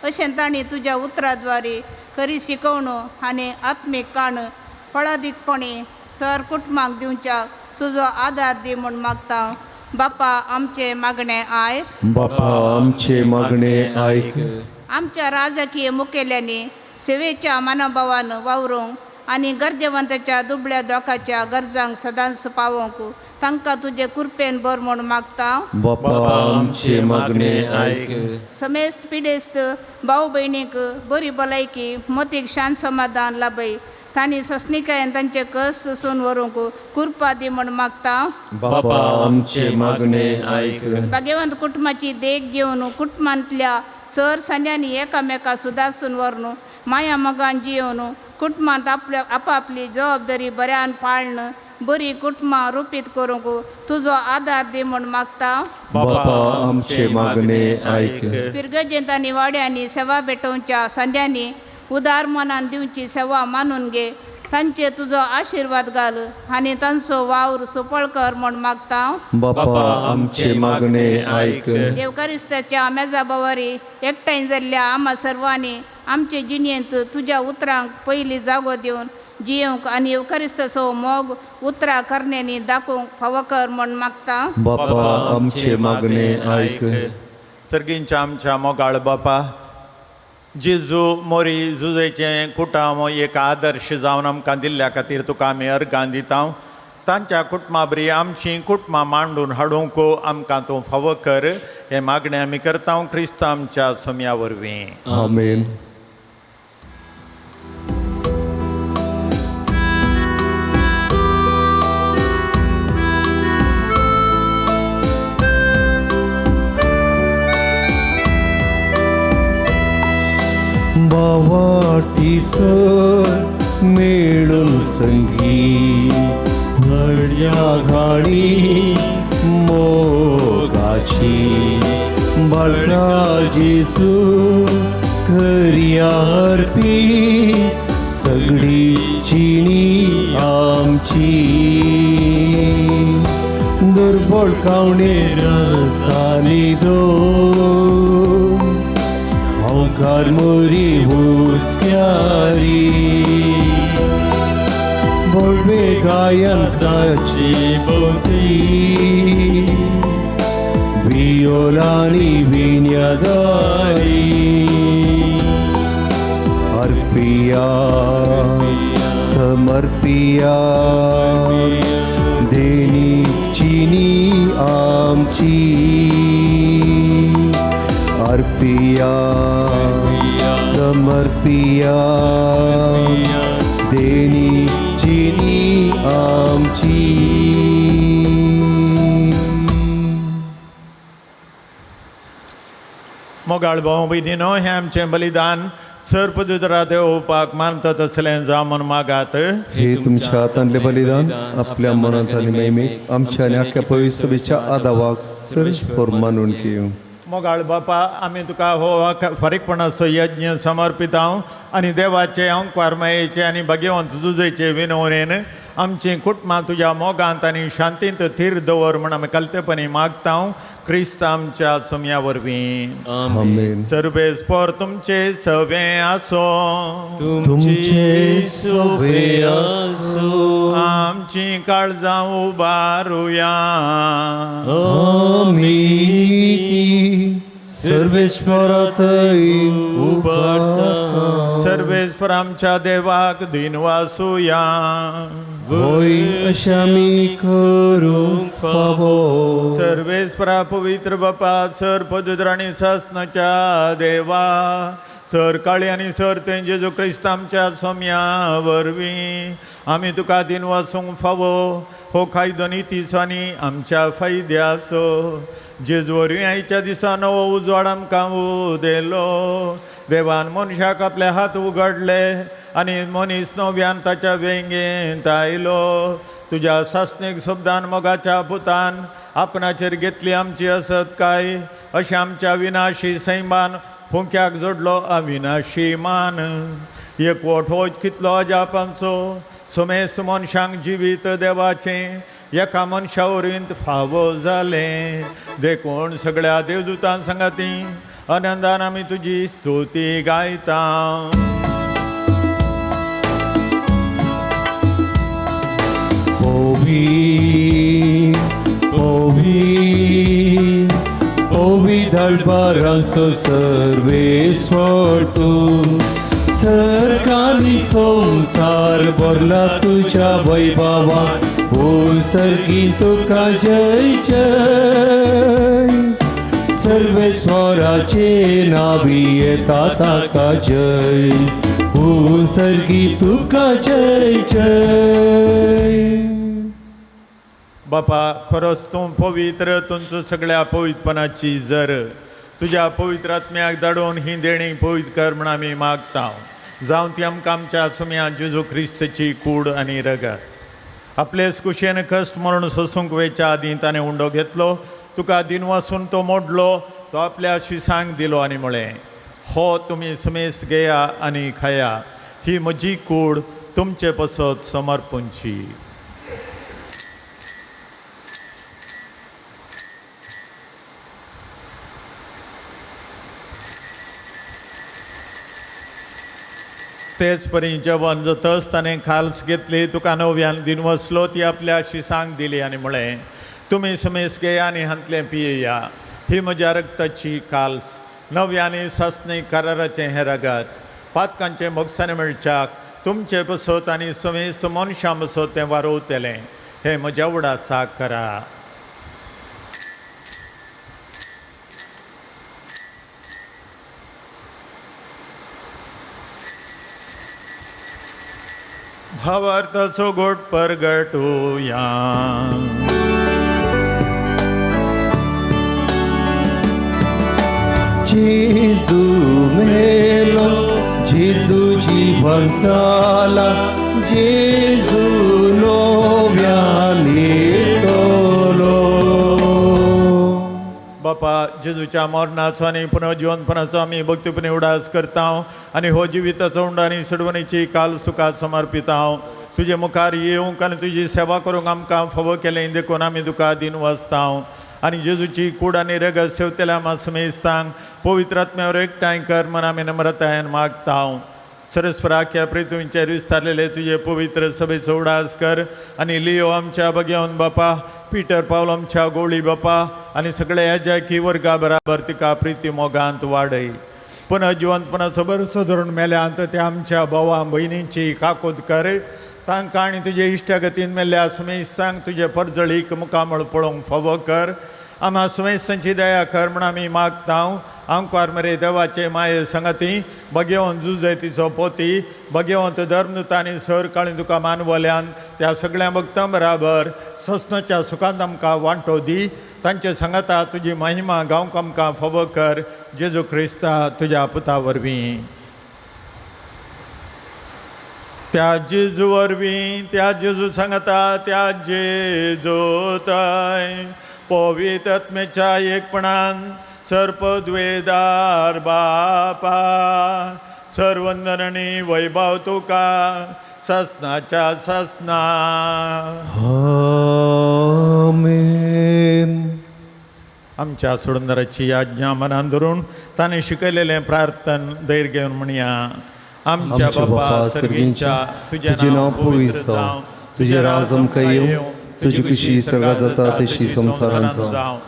अशें तांणी तुज्या उतराद्वारे खरी शिकवणू आनी आत्मीक काण फळादीकपणी सर कुटुंबाक दिवच्याक तुजो आदार दी म्हूण मागता. बापा, आमचे मागणें आयक. बापा, आमचे मागणें आयक. आमच्या राजकीय मुखेल्यांनी सेवेच्या मनोभावान वावरूंक आनी गरजेवंताच्या दुबळ्या दोकाच्या गरजांक सदांच पावोवंक तांकां तुजे कृपेन बर म्हूण मागता. बापा, आमचे मागणें आयक. समेस्त पिडेस्त भाव भयणीक बरी भलायकी, मतीक शांत समाधान लाभय तांणी सस्निकायेन तांचे कस सोसून व्हरूंक कुरपा दी म्हूण मागता. बापा आमचे मागणे आयक. भाग्यवंत कुटुंबाची देख घेवन कुटुंबांतल्या सर सांद्यांनी एकामेका सुदारसून व्हरून माया मोगान जियोवन कुटुंबांत आपल्या आपापली जबाबदारी बऱ्यान पाळन बरी कुटुंबां रुपीत करूंक तुजो आदार दी म्हूण मागता. बापा आमचे मागणे आयक. पिरगजेंत आनी वाड्यांनी सेवा भेटोवच्या सांद्यांनी उदार मनान दिवची सेवा मानून घे, तांचे तुजो आशिर्वाद घाल आनी तांचो वावर सुपळ कर म्हूण मागता. बापा आमचे मागणे आयक. देवकारिस्ताच्या मेजा बवारी एकठांय जाल्ल्या आमा सर्वांनी आमचे जिणेंत तुज्या उतरांक पयली जागो दिवन जियोवंक आनी येवकारिस्ताचो मोग उतरां करण्यांनी दाखोवंक फावो कर म्हूण मागता. बापा आमचे मागणे आयक. सर्गींच्या आमच्या मोगाळ बापा, जेजू मोरी जुजेचें कुटाम एक आदर्श जावन आमकां दिल्ल्या खातीर तुका आमी अर्गां दिता. तांच्या कुटुंबा बरी आमचीं कुटुंबां मांडून हाडूंक आमकां तूं फावो कर, हें मागणें आमी करता क्रिस्त आमच्या सोम्या वरवीं. आमेन. बावाटीसर मेळून संगी व्हडल्या घाणी मोगाची बाळका जेजू खरी अर्पी सगळी जिणी आमची दुर्बळ कावणे रसानी दो ओंकार मोरी हुस्क्यारी बोलवे गायन ताची भोवती वियोलानी विण्यादारी अर्पिया समर्पिया देणी चिनी आमची अर्पिया समर्पिया देणी चिनी आमची. मोगाळ भाव भयणीनो, हें आमचें बलिदान सर्पदुतरा देवपाक मानता तसलें जावं म्हूण मागात. हे तुमच्या हातांतले बलिदान आपल्या मनांत आनी महिमेक आमच्या आनी आख्या पवित्र सभेच्या आदावाक सरस्पर मानून घेवं. मोगाळ बापा, आमी तुका हो फारीकपणाचो यज्ञ समर्पित हांव आनी देवाचे अंकवार मायेचे आनी भाग्यवंत जुजेचे विनवणेन आमचीं कुटुंबां तुज्या मोगांत आनी शांतींत थीर दवर म्हूण आमी कलतेपणी मागता क्रिस्त आमच्या सोम्या वरवीं. आमेन. सर्वेस्पर तुमचे सवे आसो, तुमचे सोबे आसो, आमची काळजां उबारुया. आमी ती सर्वेश्वराथंय उबारता. सर्वेस्पर आमच्या देवाक दिनवासुया. होय अशें आमी करूंक फावो. सर्वेस्परा पवित्र बापा, सर पवित्र आनी सासनाच्या देवा, सर काळी आनी सर तें जेजू क्रिस्त आमच्या सोम्या वरवीं आमी तुका दिनवासूंक फावो. हो कायदो नितीचो आनी आमच्या फायद्याचो. जेजू वरवीं आयच्या दिसा नवो उजवाड आमकां उदेलो. देवान मनशाक आपले हात उगडले आनी मनीस नव्यान ताच्या वेंगेंत आयलो. तुज्या सासणीक शब्दान मोगाच्या पुतान आपणाचेर घेतली आमची असत काय अशें आमच्या विनाशी सैमान फुंक्याक जोडलो अविनाशी मान. एकवट हो कितलो अजापांचो समेस्त मनशांक जिवीत देवाचें एका मनशा वरवीं फावो जालें. देखून सगळ्या देवदूतां सांगाती आनंदान आमी तुजी स्तुती गायता. ओवी ओवी ओवी दरबारांचो सर्वेस्पर तूं, सरकारी संवसार भरला तुज्या वैभवान, बोल सर्गी तुका जय जय. सर्वेस्वराचे नावी येता ताका जय, ओ सर्गी तुका जय जय. बापा खरोच तूं पवित्र, तुमचो सगळ्या पवित्रपणाची जर तुज्या पवित्र आत्म्याक धाडून ही देणी पवित्र कर म्हण आमी मागता. जावं ती आमकां आमच्या सुम्या जेजू क्रिस्तची कूड आनी रगत. आपलेच कुशेन कश्ट मरण सोसूंक वेच्या आदीं ताणें उंडो घेतलो, तुका दिनवासून तो मोडलो, तो आपल्या शिसांक दिलो आनी म्हळें, हो तुमी समेस घेया आनी खाया, ही म्हजी कूड तुमचे पसत समर्पणची. तेच परी जेवण जातच ताणें खाल्स घेतली, तुका नव्यान दिनवसलो, ती आपल्या शिसांक दिली आनी म्हळें, तुमी समेस घेया आनी हांतलें पियेया, ही म्हज्या रक्ताची काल्स, नव्या आनी सासणी कराराचें हें रगत, पातकांचें मोगसाणें मेळच्याक तुमचे बसत आनी समेस्त मनशां बसत तें वारोवतलें, हें म्हज्या उडासाक करा. भावार्थाचो गोट परगटुया. जेजू मेलो, जेजू जीवन जाला, जेजू नव्यान येतलो. बापा जेजूच्या मरणाचो आनी पुनर्जिवनपणाचो आमी भक्तीपणी उडास करता आनी हो जिविताचो उंडो आनी सडवणीची काल तुका समर्पिता. तुजे मुखार येवंक आनी तुजी सेवा करूंक आमकां फावो केलें देखून आमी तुका दिनवासता. आनी जेजूची कूड आनी रगत सेवतल्या आमा समेस्तांक पवित्र आत्म्यावर एकठांय कर म्हण आमी नम्रतायेन मागता. सरस्वराख्या पृथ्वीचेर विस्तारलेले तुजे पवित्र सभेचो उडास कर आनी लियो आमच्या बगेवन बापा, पीटर पावल आमच्या गोळी बापा आनी सगळे ह्या वर्गा बराबर तिका प्रिती मोगांत वाडय. पुनः जिवंतपणाचो भरसो धरून मेल्यांत त्या आमच्या भावा भयणींची काकूत कर, तांकां आनी तुजे इश्टागतीन मेल्ल्या सुमेस्तांक तुजे परजळीक मुखामळ पळोवंक फावो कर. आमा सुमेस्तांची दया कर म्हण आमी मागता. आंकवार मरे देवाचे माये संगती भगेवन जुजय तिचो पोती भगेवंत धर्मदूत आनी सर काळी तुका मानवल्यान त्या सगळ्या भक्तां बराबर ससनाच्या सुखांत आमकां वांटो दी. तांचे सांगाता तुजी महिमा गावंक आमकां फावो कर, जेजू क्रिस्ता तुज्या पुता वरवीं. त्या जेजू वरवीं, त्या जेजू सांगता, त्या जेजूताय पवित्र आत्म्याच्या एकपणान सर्पद्वेदार बापा सर्वंदनणी वैभव तुका ससनाच्या ससना. आमेन. आमच्या सोडंदराची आज्ञा मनान धरून ताणें शिकयलेलें प्रार्थन धैर्य घेवन म्हणया. आमच्या बापा सर्गींच्या, तुजें नांव पवित्र जावं, तुजें राज आमकां येवं, तुजी खुशी सर्गात जाता तशी संवसारांत जावं.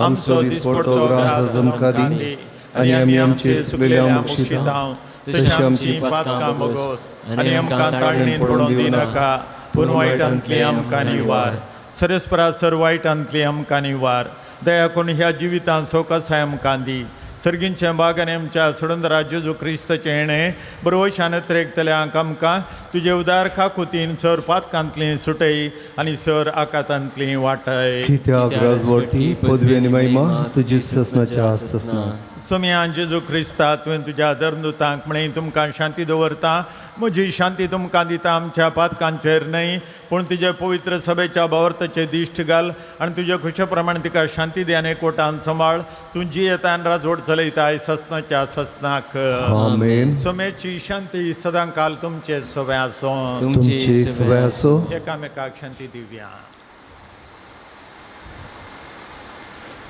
आमचो दिसपडतो ग्रास आमकां दी आनी आमी आमचे चुकलेल्या बक्षिता तशी आमची पातकां भोगोस आनी आमकां ताळणीन पडोवन दिनाका, पूण वायटांतली आमकां निवार. सरस्परा सर वायटांतली आमकां निवार. दया करून ह्या जिवितांत सोकसाय आमकां दी. सर्गींच्या बागान आमच्या सडंदरा जेजू क्रिस्ताचें हेणें बरोवशान त्रेकतल्यांक आमकां तुजे उदार खाकुतीन सर पातकांतली सुटय आनी सर आकातांतली वाटय. कित्याक राजवटी पदवी आनी महिमा तुजी ससनाच्या ससना. सोम्या जेजू क्रिस्ता, तुवें तुज्या धर्मदूतांक म्हळें तुमकां शांती दवरता, म्हजी शांती तुमकां दिता, आमच्या पातकांचेर न्हय पूण तुजे पवित्र सभेच्या भावार्थाचे दिश्ट घाल आनी तुजे खुशे प्रमाणे तिका शांती दी आनी एकवटान सांबाळ. तूं जियेता आनी राजवट चलयताय ससनाच्या ससनाक. आमेन. सोम्याची शांती सदांकाल तुमचे सवे आसूं. तुमचे सगळे आसो. एकामेकाक शांती दिवया.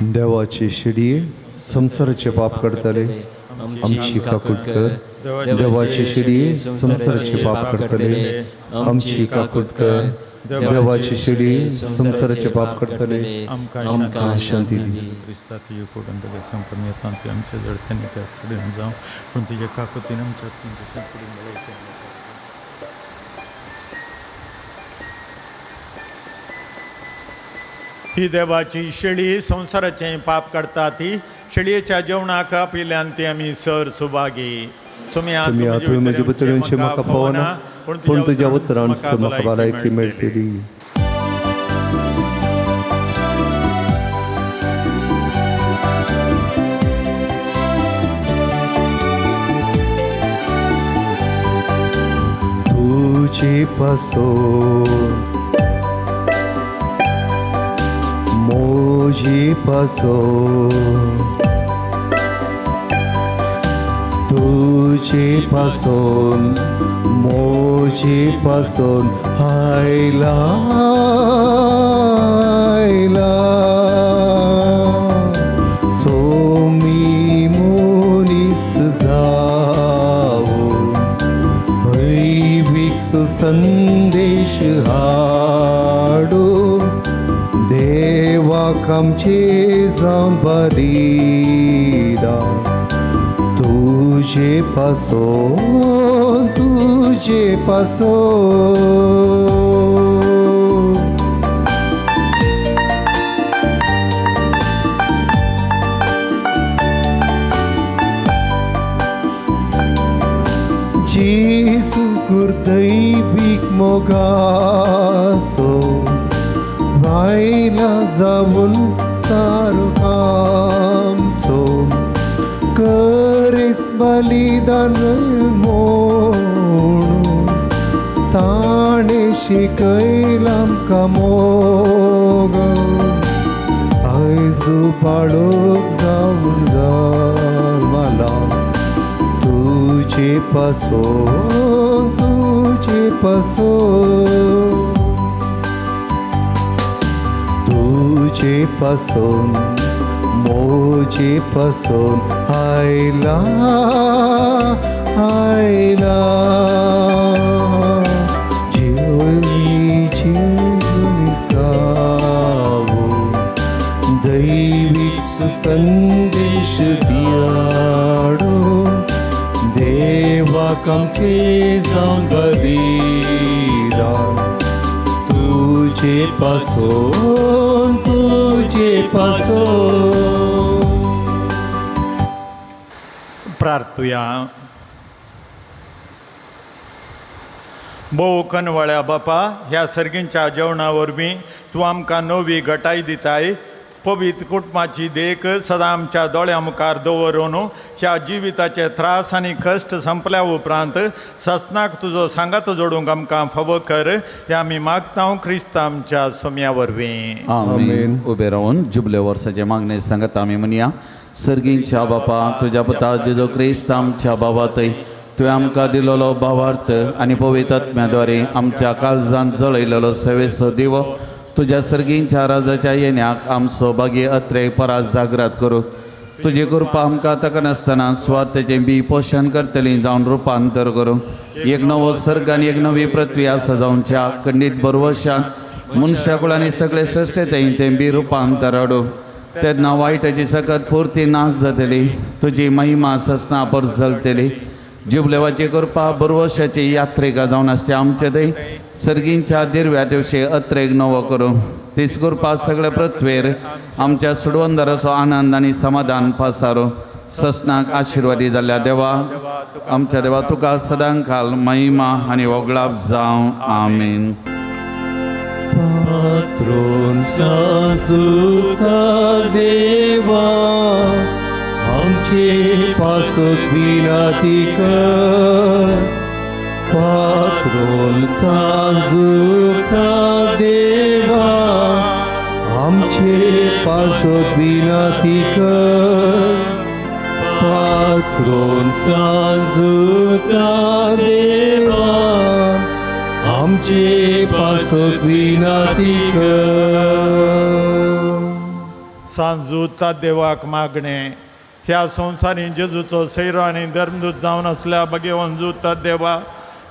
देवाची शिडी संवसाराचे पाप करतले आमची काकूट कर. देवाची शिडी संवसाराचे पाप करतले आमची काकूट कर. देवाची शिडी संवसाराचे पाप करतले आमकां शांती दी. क्रिस्ता तुजे कोटून तुका संपन्न येता ती आमच्या जडत्यांनी त्या स्थळीन जावं, पूण तुजे काकुतीन आमच्या आत्म्याच्या. ही देवाची शेळी संवसाराचें पाप काडटा ती शेळयेच्या जेवणाक आपिल्यान ती आमी सर सुभागी. तुमी तुवें म्हजे भितर येवचें म्हाका फावना, पूण तुज्या उतरान म्हाका भलायकी मेळटली. तुजे पासून मोजे पासून तुजे पासून मोजे पासून आयला आयला सोमी मनीस जावून दैवीक संदेश हाडून देवाक आमचे जावन बलिदान तुजे पासून तुजे पासून. जेजू दैवीक मोगासो बायला जावन तारकामचो करेस बलिदान म्हणून ताणें शिकयलां आमकां मोग आयज बाळक जावन जल्मला तुजे पासून तुजे पासून तुजे पासून मोजे पासून आयला आयला जेजू जावून दैवीक संदेश दियाडून देवाक आमचे जावन बलिदान तुजे पासून तुजे पासून. प्रार्थुया. भोव कनवळ्या बापा, ह्या सर्गींच्या जेवणा वरवीं तूं आमकां नवी घटाय दिताय. पवित्र कुटुंबाची देख सदां आमच्या दोळ्यां मुखार दवरून ह्या जिविताचे त्रास आनी कश्ट संपल्या उपरांत ससनाक तुजो सांगात जोडूंक आमकां फावो कर, हे आमी मागता क्रिस्त आमच्या सोम्या वरवीं. आमेन. उबे रावन जुबले वर्साचे मागणे सांगत आमी म्हणया. सर्गींच्या बापा, तुज्या पुता जेजू क्रिस्त आमच्या बाबा थंय तुवें आमकां दिलेलो भावार्थ आनी पवित्र आत्म्या द्वारे आमच्या काळजान जळयलेलो सेवेचो दिवो तुज्या सर्गींच्या राजाच्या येण्याक आमचो भागी अत्रेक परात जागरात करूं. तुजी कृपा आमकां ताका नासतना स्वार्थाचें बी पोशण करतली जावन रुपांतर करूं. एक नवो सर्ग आनी एक नवी पृथ्वी आसा जावच्या खंडीत बरवशान मनशाकुळ आनी सगळे सृश्टेंत तें बी रुपांतर हाडूं. तेन्ना वायटाची सकत पुरती नाश जातली, तुजी महिमा ससना परजलतली. जुबलेवाची कृपा बरवशाची यात्रेका जावन आसते आमचे थंय सर्गींच्या दिरव्या दिवशी अत्रेक नवो करूं. तीस कृपा सगळे पृथ्वेर आमच्या सुडवंदराचो आनंद आनी समाधान पासारो. ससनाक आशिर्वादी जाल्ल्या देवा आमच्या देवा तुका सदांकाल महिमा आनी वगळाप जावं. आमेन. पात्रोन साजुता देवा आमचे पासत विनंती कर. पात्रोन साजुता देवा आमचे पासत विनंती कर. पात्रोन साजुता देवा आमचे पासत विनंती कर. सांजूता देवाक मागणे ह्या संवसारी जेजूचो सैरो आनी धर्मदूत जावन आसल्या भगेवन जुता देवा,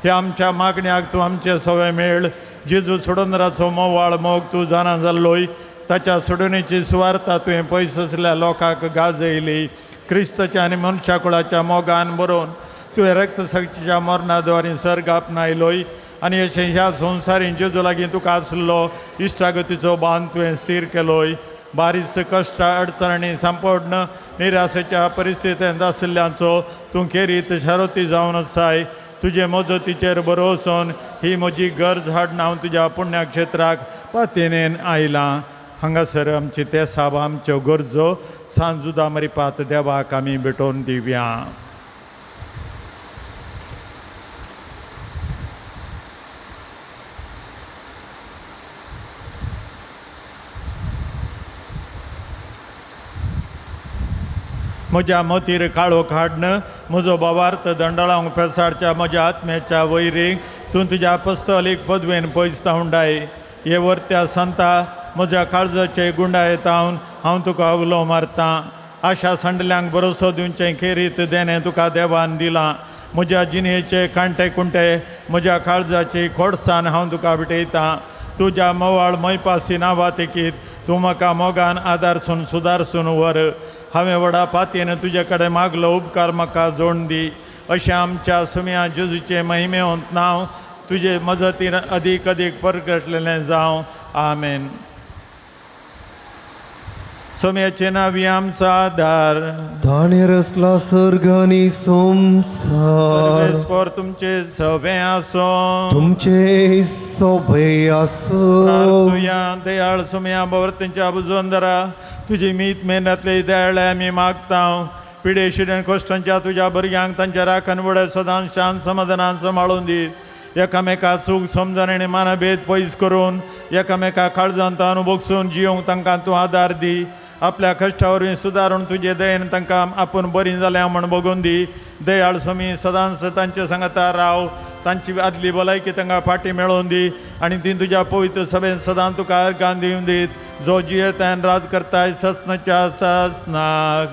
ह्या आमच्या मागण्याक तूं आमचे सवे मेळ. जेजू सोडंदराचो मोवाळ मोग तूं जाणा जाल्लोय, ताच्या सोडणेची सुवार्ता तुवें पयस आसल्या लोकांक गाजयली. क्रिस्ताच्या आनी मनशा कुळाच्या मोगान बरोवन तुवें रक्तसाक्षीच्या मरणा द्वारे सर्ग आपणायलोय आनी अशें ह्या संवसारी जेजू लागीं तुका आसलो इश्टागतीचो बांद तुवें स्थीर केलोय. बारीस कश्ट अडचणी सांपडन निराशेच्या परिस्थितींत आशिल्ल्यांचो तूं खेरीत शारोती जावन आसाय. तुजे मजतीचेर भरवसून ही म्हजी गरज हाडून हांव तुज्या पुण्यक्षेत्राक पातयेन आयलां. हांगासर आमची ते साब आमच्यो गरजो सांजुदा मरिपात देवाक आमी भेटोवन दिवया. म्हज्या मतीर काळोख हाडन म्हजो भावार्थ दंडळांक पेसाडच्या म्हज्या आत्म्याच्या वैरीक तूं तुज्या पस्तोलीक पदवेन पयस तावंडाय. हे वर्त्या संता म्हज्या काळजाचे गुंडाय तावन हांव तुका उलो मारतां. आशा सांडल्यांक भरोसो दिवचें खेरीत देणें तुका देवान दिलां. म्हज्या जिणेचे कांटे कुंटे म्हज्या काळजाची खोडसान हांव तुका भेटयतां. तुज्या मवाळ मैपासी नांवा तेकीत तूं म्हाका मोगान आदारसून सुदारसून व्हर. हांवें व्हडा पातयेन तुजे कडेन मागलो उपकार म्हाका जोड दी. अशें आमच्या सुम्या जेजूचें महिमेवंत नांव तुजे मजतीन अदीक अदीक परगटलेलें जावं. आमेन. सोम्याचे नांवी आमचो आदार. ताणें रचला सर्ग आनी संवसार. सर्वेस्पर तुमचे सवे आसूं. तुमचे सोबे आसूं. प्रार्थुया. दयाळ सुम्या भोंवतणच्या बुजवंदरा तुजी मीत मेहनतले दयाळे आमी मागता. पिडे शिडेन कश्टांच्या तुज्या भुरग्यांक तांच्या राखण वडे सदांच शांत समाधानान सांबाळून दी. एकामेका चूक समजण आनी मानभेद पयस करून एकामेका काळजांत अनुभोगसून जियोंक तांकां तूं आदार दी. आपल्या कश्टा वरवीं सुदारून तुजे दयेन तांकां आपूण बरीं जाल्या म्हूण बगून दी. दयाळ स्वामी सदांच तांचे सांगता राव. तांची आदली भलायकी तांकां फाटी मेळोवन दी आनी ती तुज्या पवित्र सभेन सदां तुका अर्गान दिवन दीत, जो जियेतान राज करताय ससनाच्या ससनाक.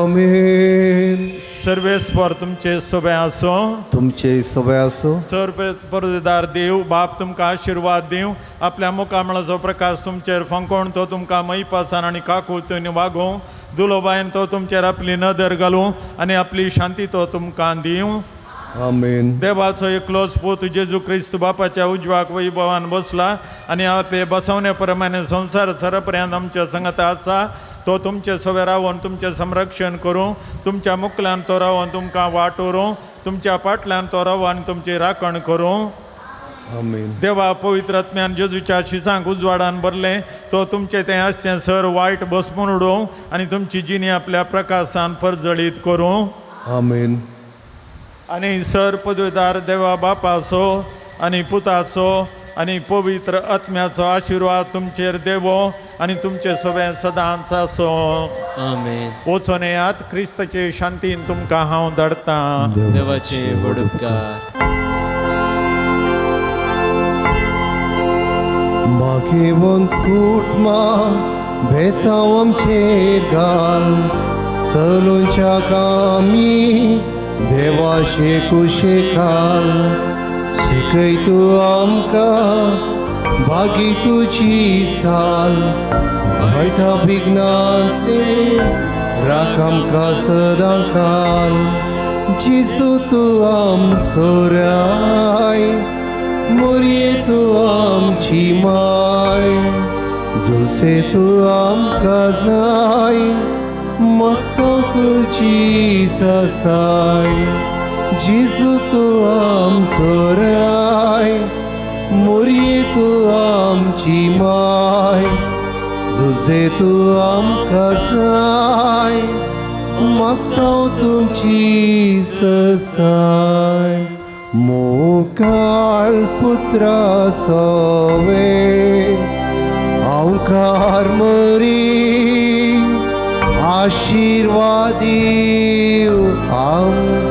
आमेन. सर्वेस्पर तुमचे सोबे आसूं. तुमचे सोबे आसूं. सर परदेदार देव बाप तुमकां आशिर्वाद दिवं. आपल्या मुखामळाचो प्रकाश तुमचेर फांकोवन तो तुमकां मैपासान आनी काकुळतेन वागोवं. दुलोबायन तो तुमचेर आपली नदर घालूं आनी आपली शांती तो तुमकां दिवं. आमेन. देवाचो एकलोच पूत जेजू क्रिस्त बापाच्या उजवाक वैभवान बसला आनी आपले बसवणे प्रमाणे संवसार सरपर्यंत आमच्या संगता आसा. तो तुमचे सवे रावन तुमचें संरक्षण करूं. तुमच्या मुखल्यान तो रावन तुमकां वाट व्हरूं. तुमच्या फाटल्यान तो रावन तुमची राखण करूं. आमेन. देवा पवित्र आत्म्यान जेजूच्या शिसांक उजवाडान भरलें तो तुमचें तें आसचें सर वायट बसमून उडोवं आनी तुमची जिणी आपल्या प्रकाशान परजळीत करूं. आमेन. आनी सर पदवीदार देवा बापाचो आनी पुताचो आनी पवित्र आत्म्याचो आशिर्वाद तुमचेर देवो आनी तुमचे सोबे सदांच आसूं. आमेन. वचून येयात. क्रिस्ताचे शांतीन तुमकां हांव धाडटां. देवाचे व्हड उपकार. मागेवंत कुटमा बेसांव आमचेर घाल. चलूंच्या कामी देवाचे कुशेखाल. शिकय तूं आमकां बागी तुजी साल. वायटा विघ्नांतले राख आमकां सदां काल. जेजू तूं आमचो राय, मोरये तूं आमची माय. जुसे तूं आमकां जाय, मागता तुजी सासाय. जेजू तूं आमचो राय, मोरये तूं आमची माय. जुसे तूं आमकां जाय, मागता तुजी सासाय. मोगाळ पुत्रा सवे हांवकार मरी आशिर्वाद दीव आमकां.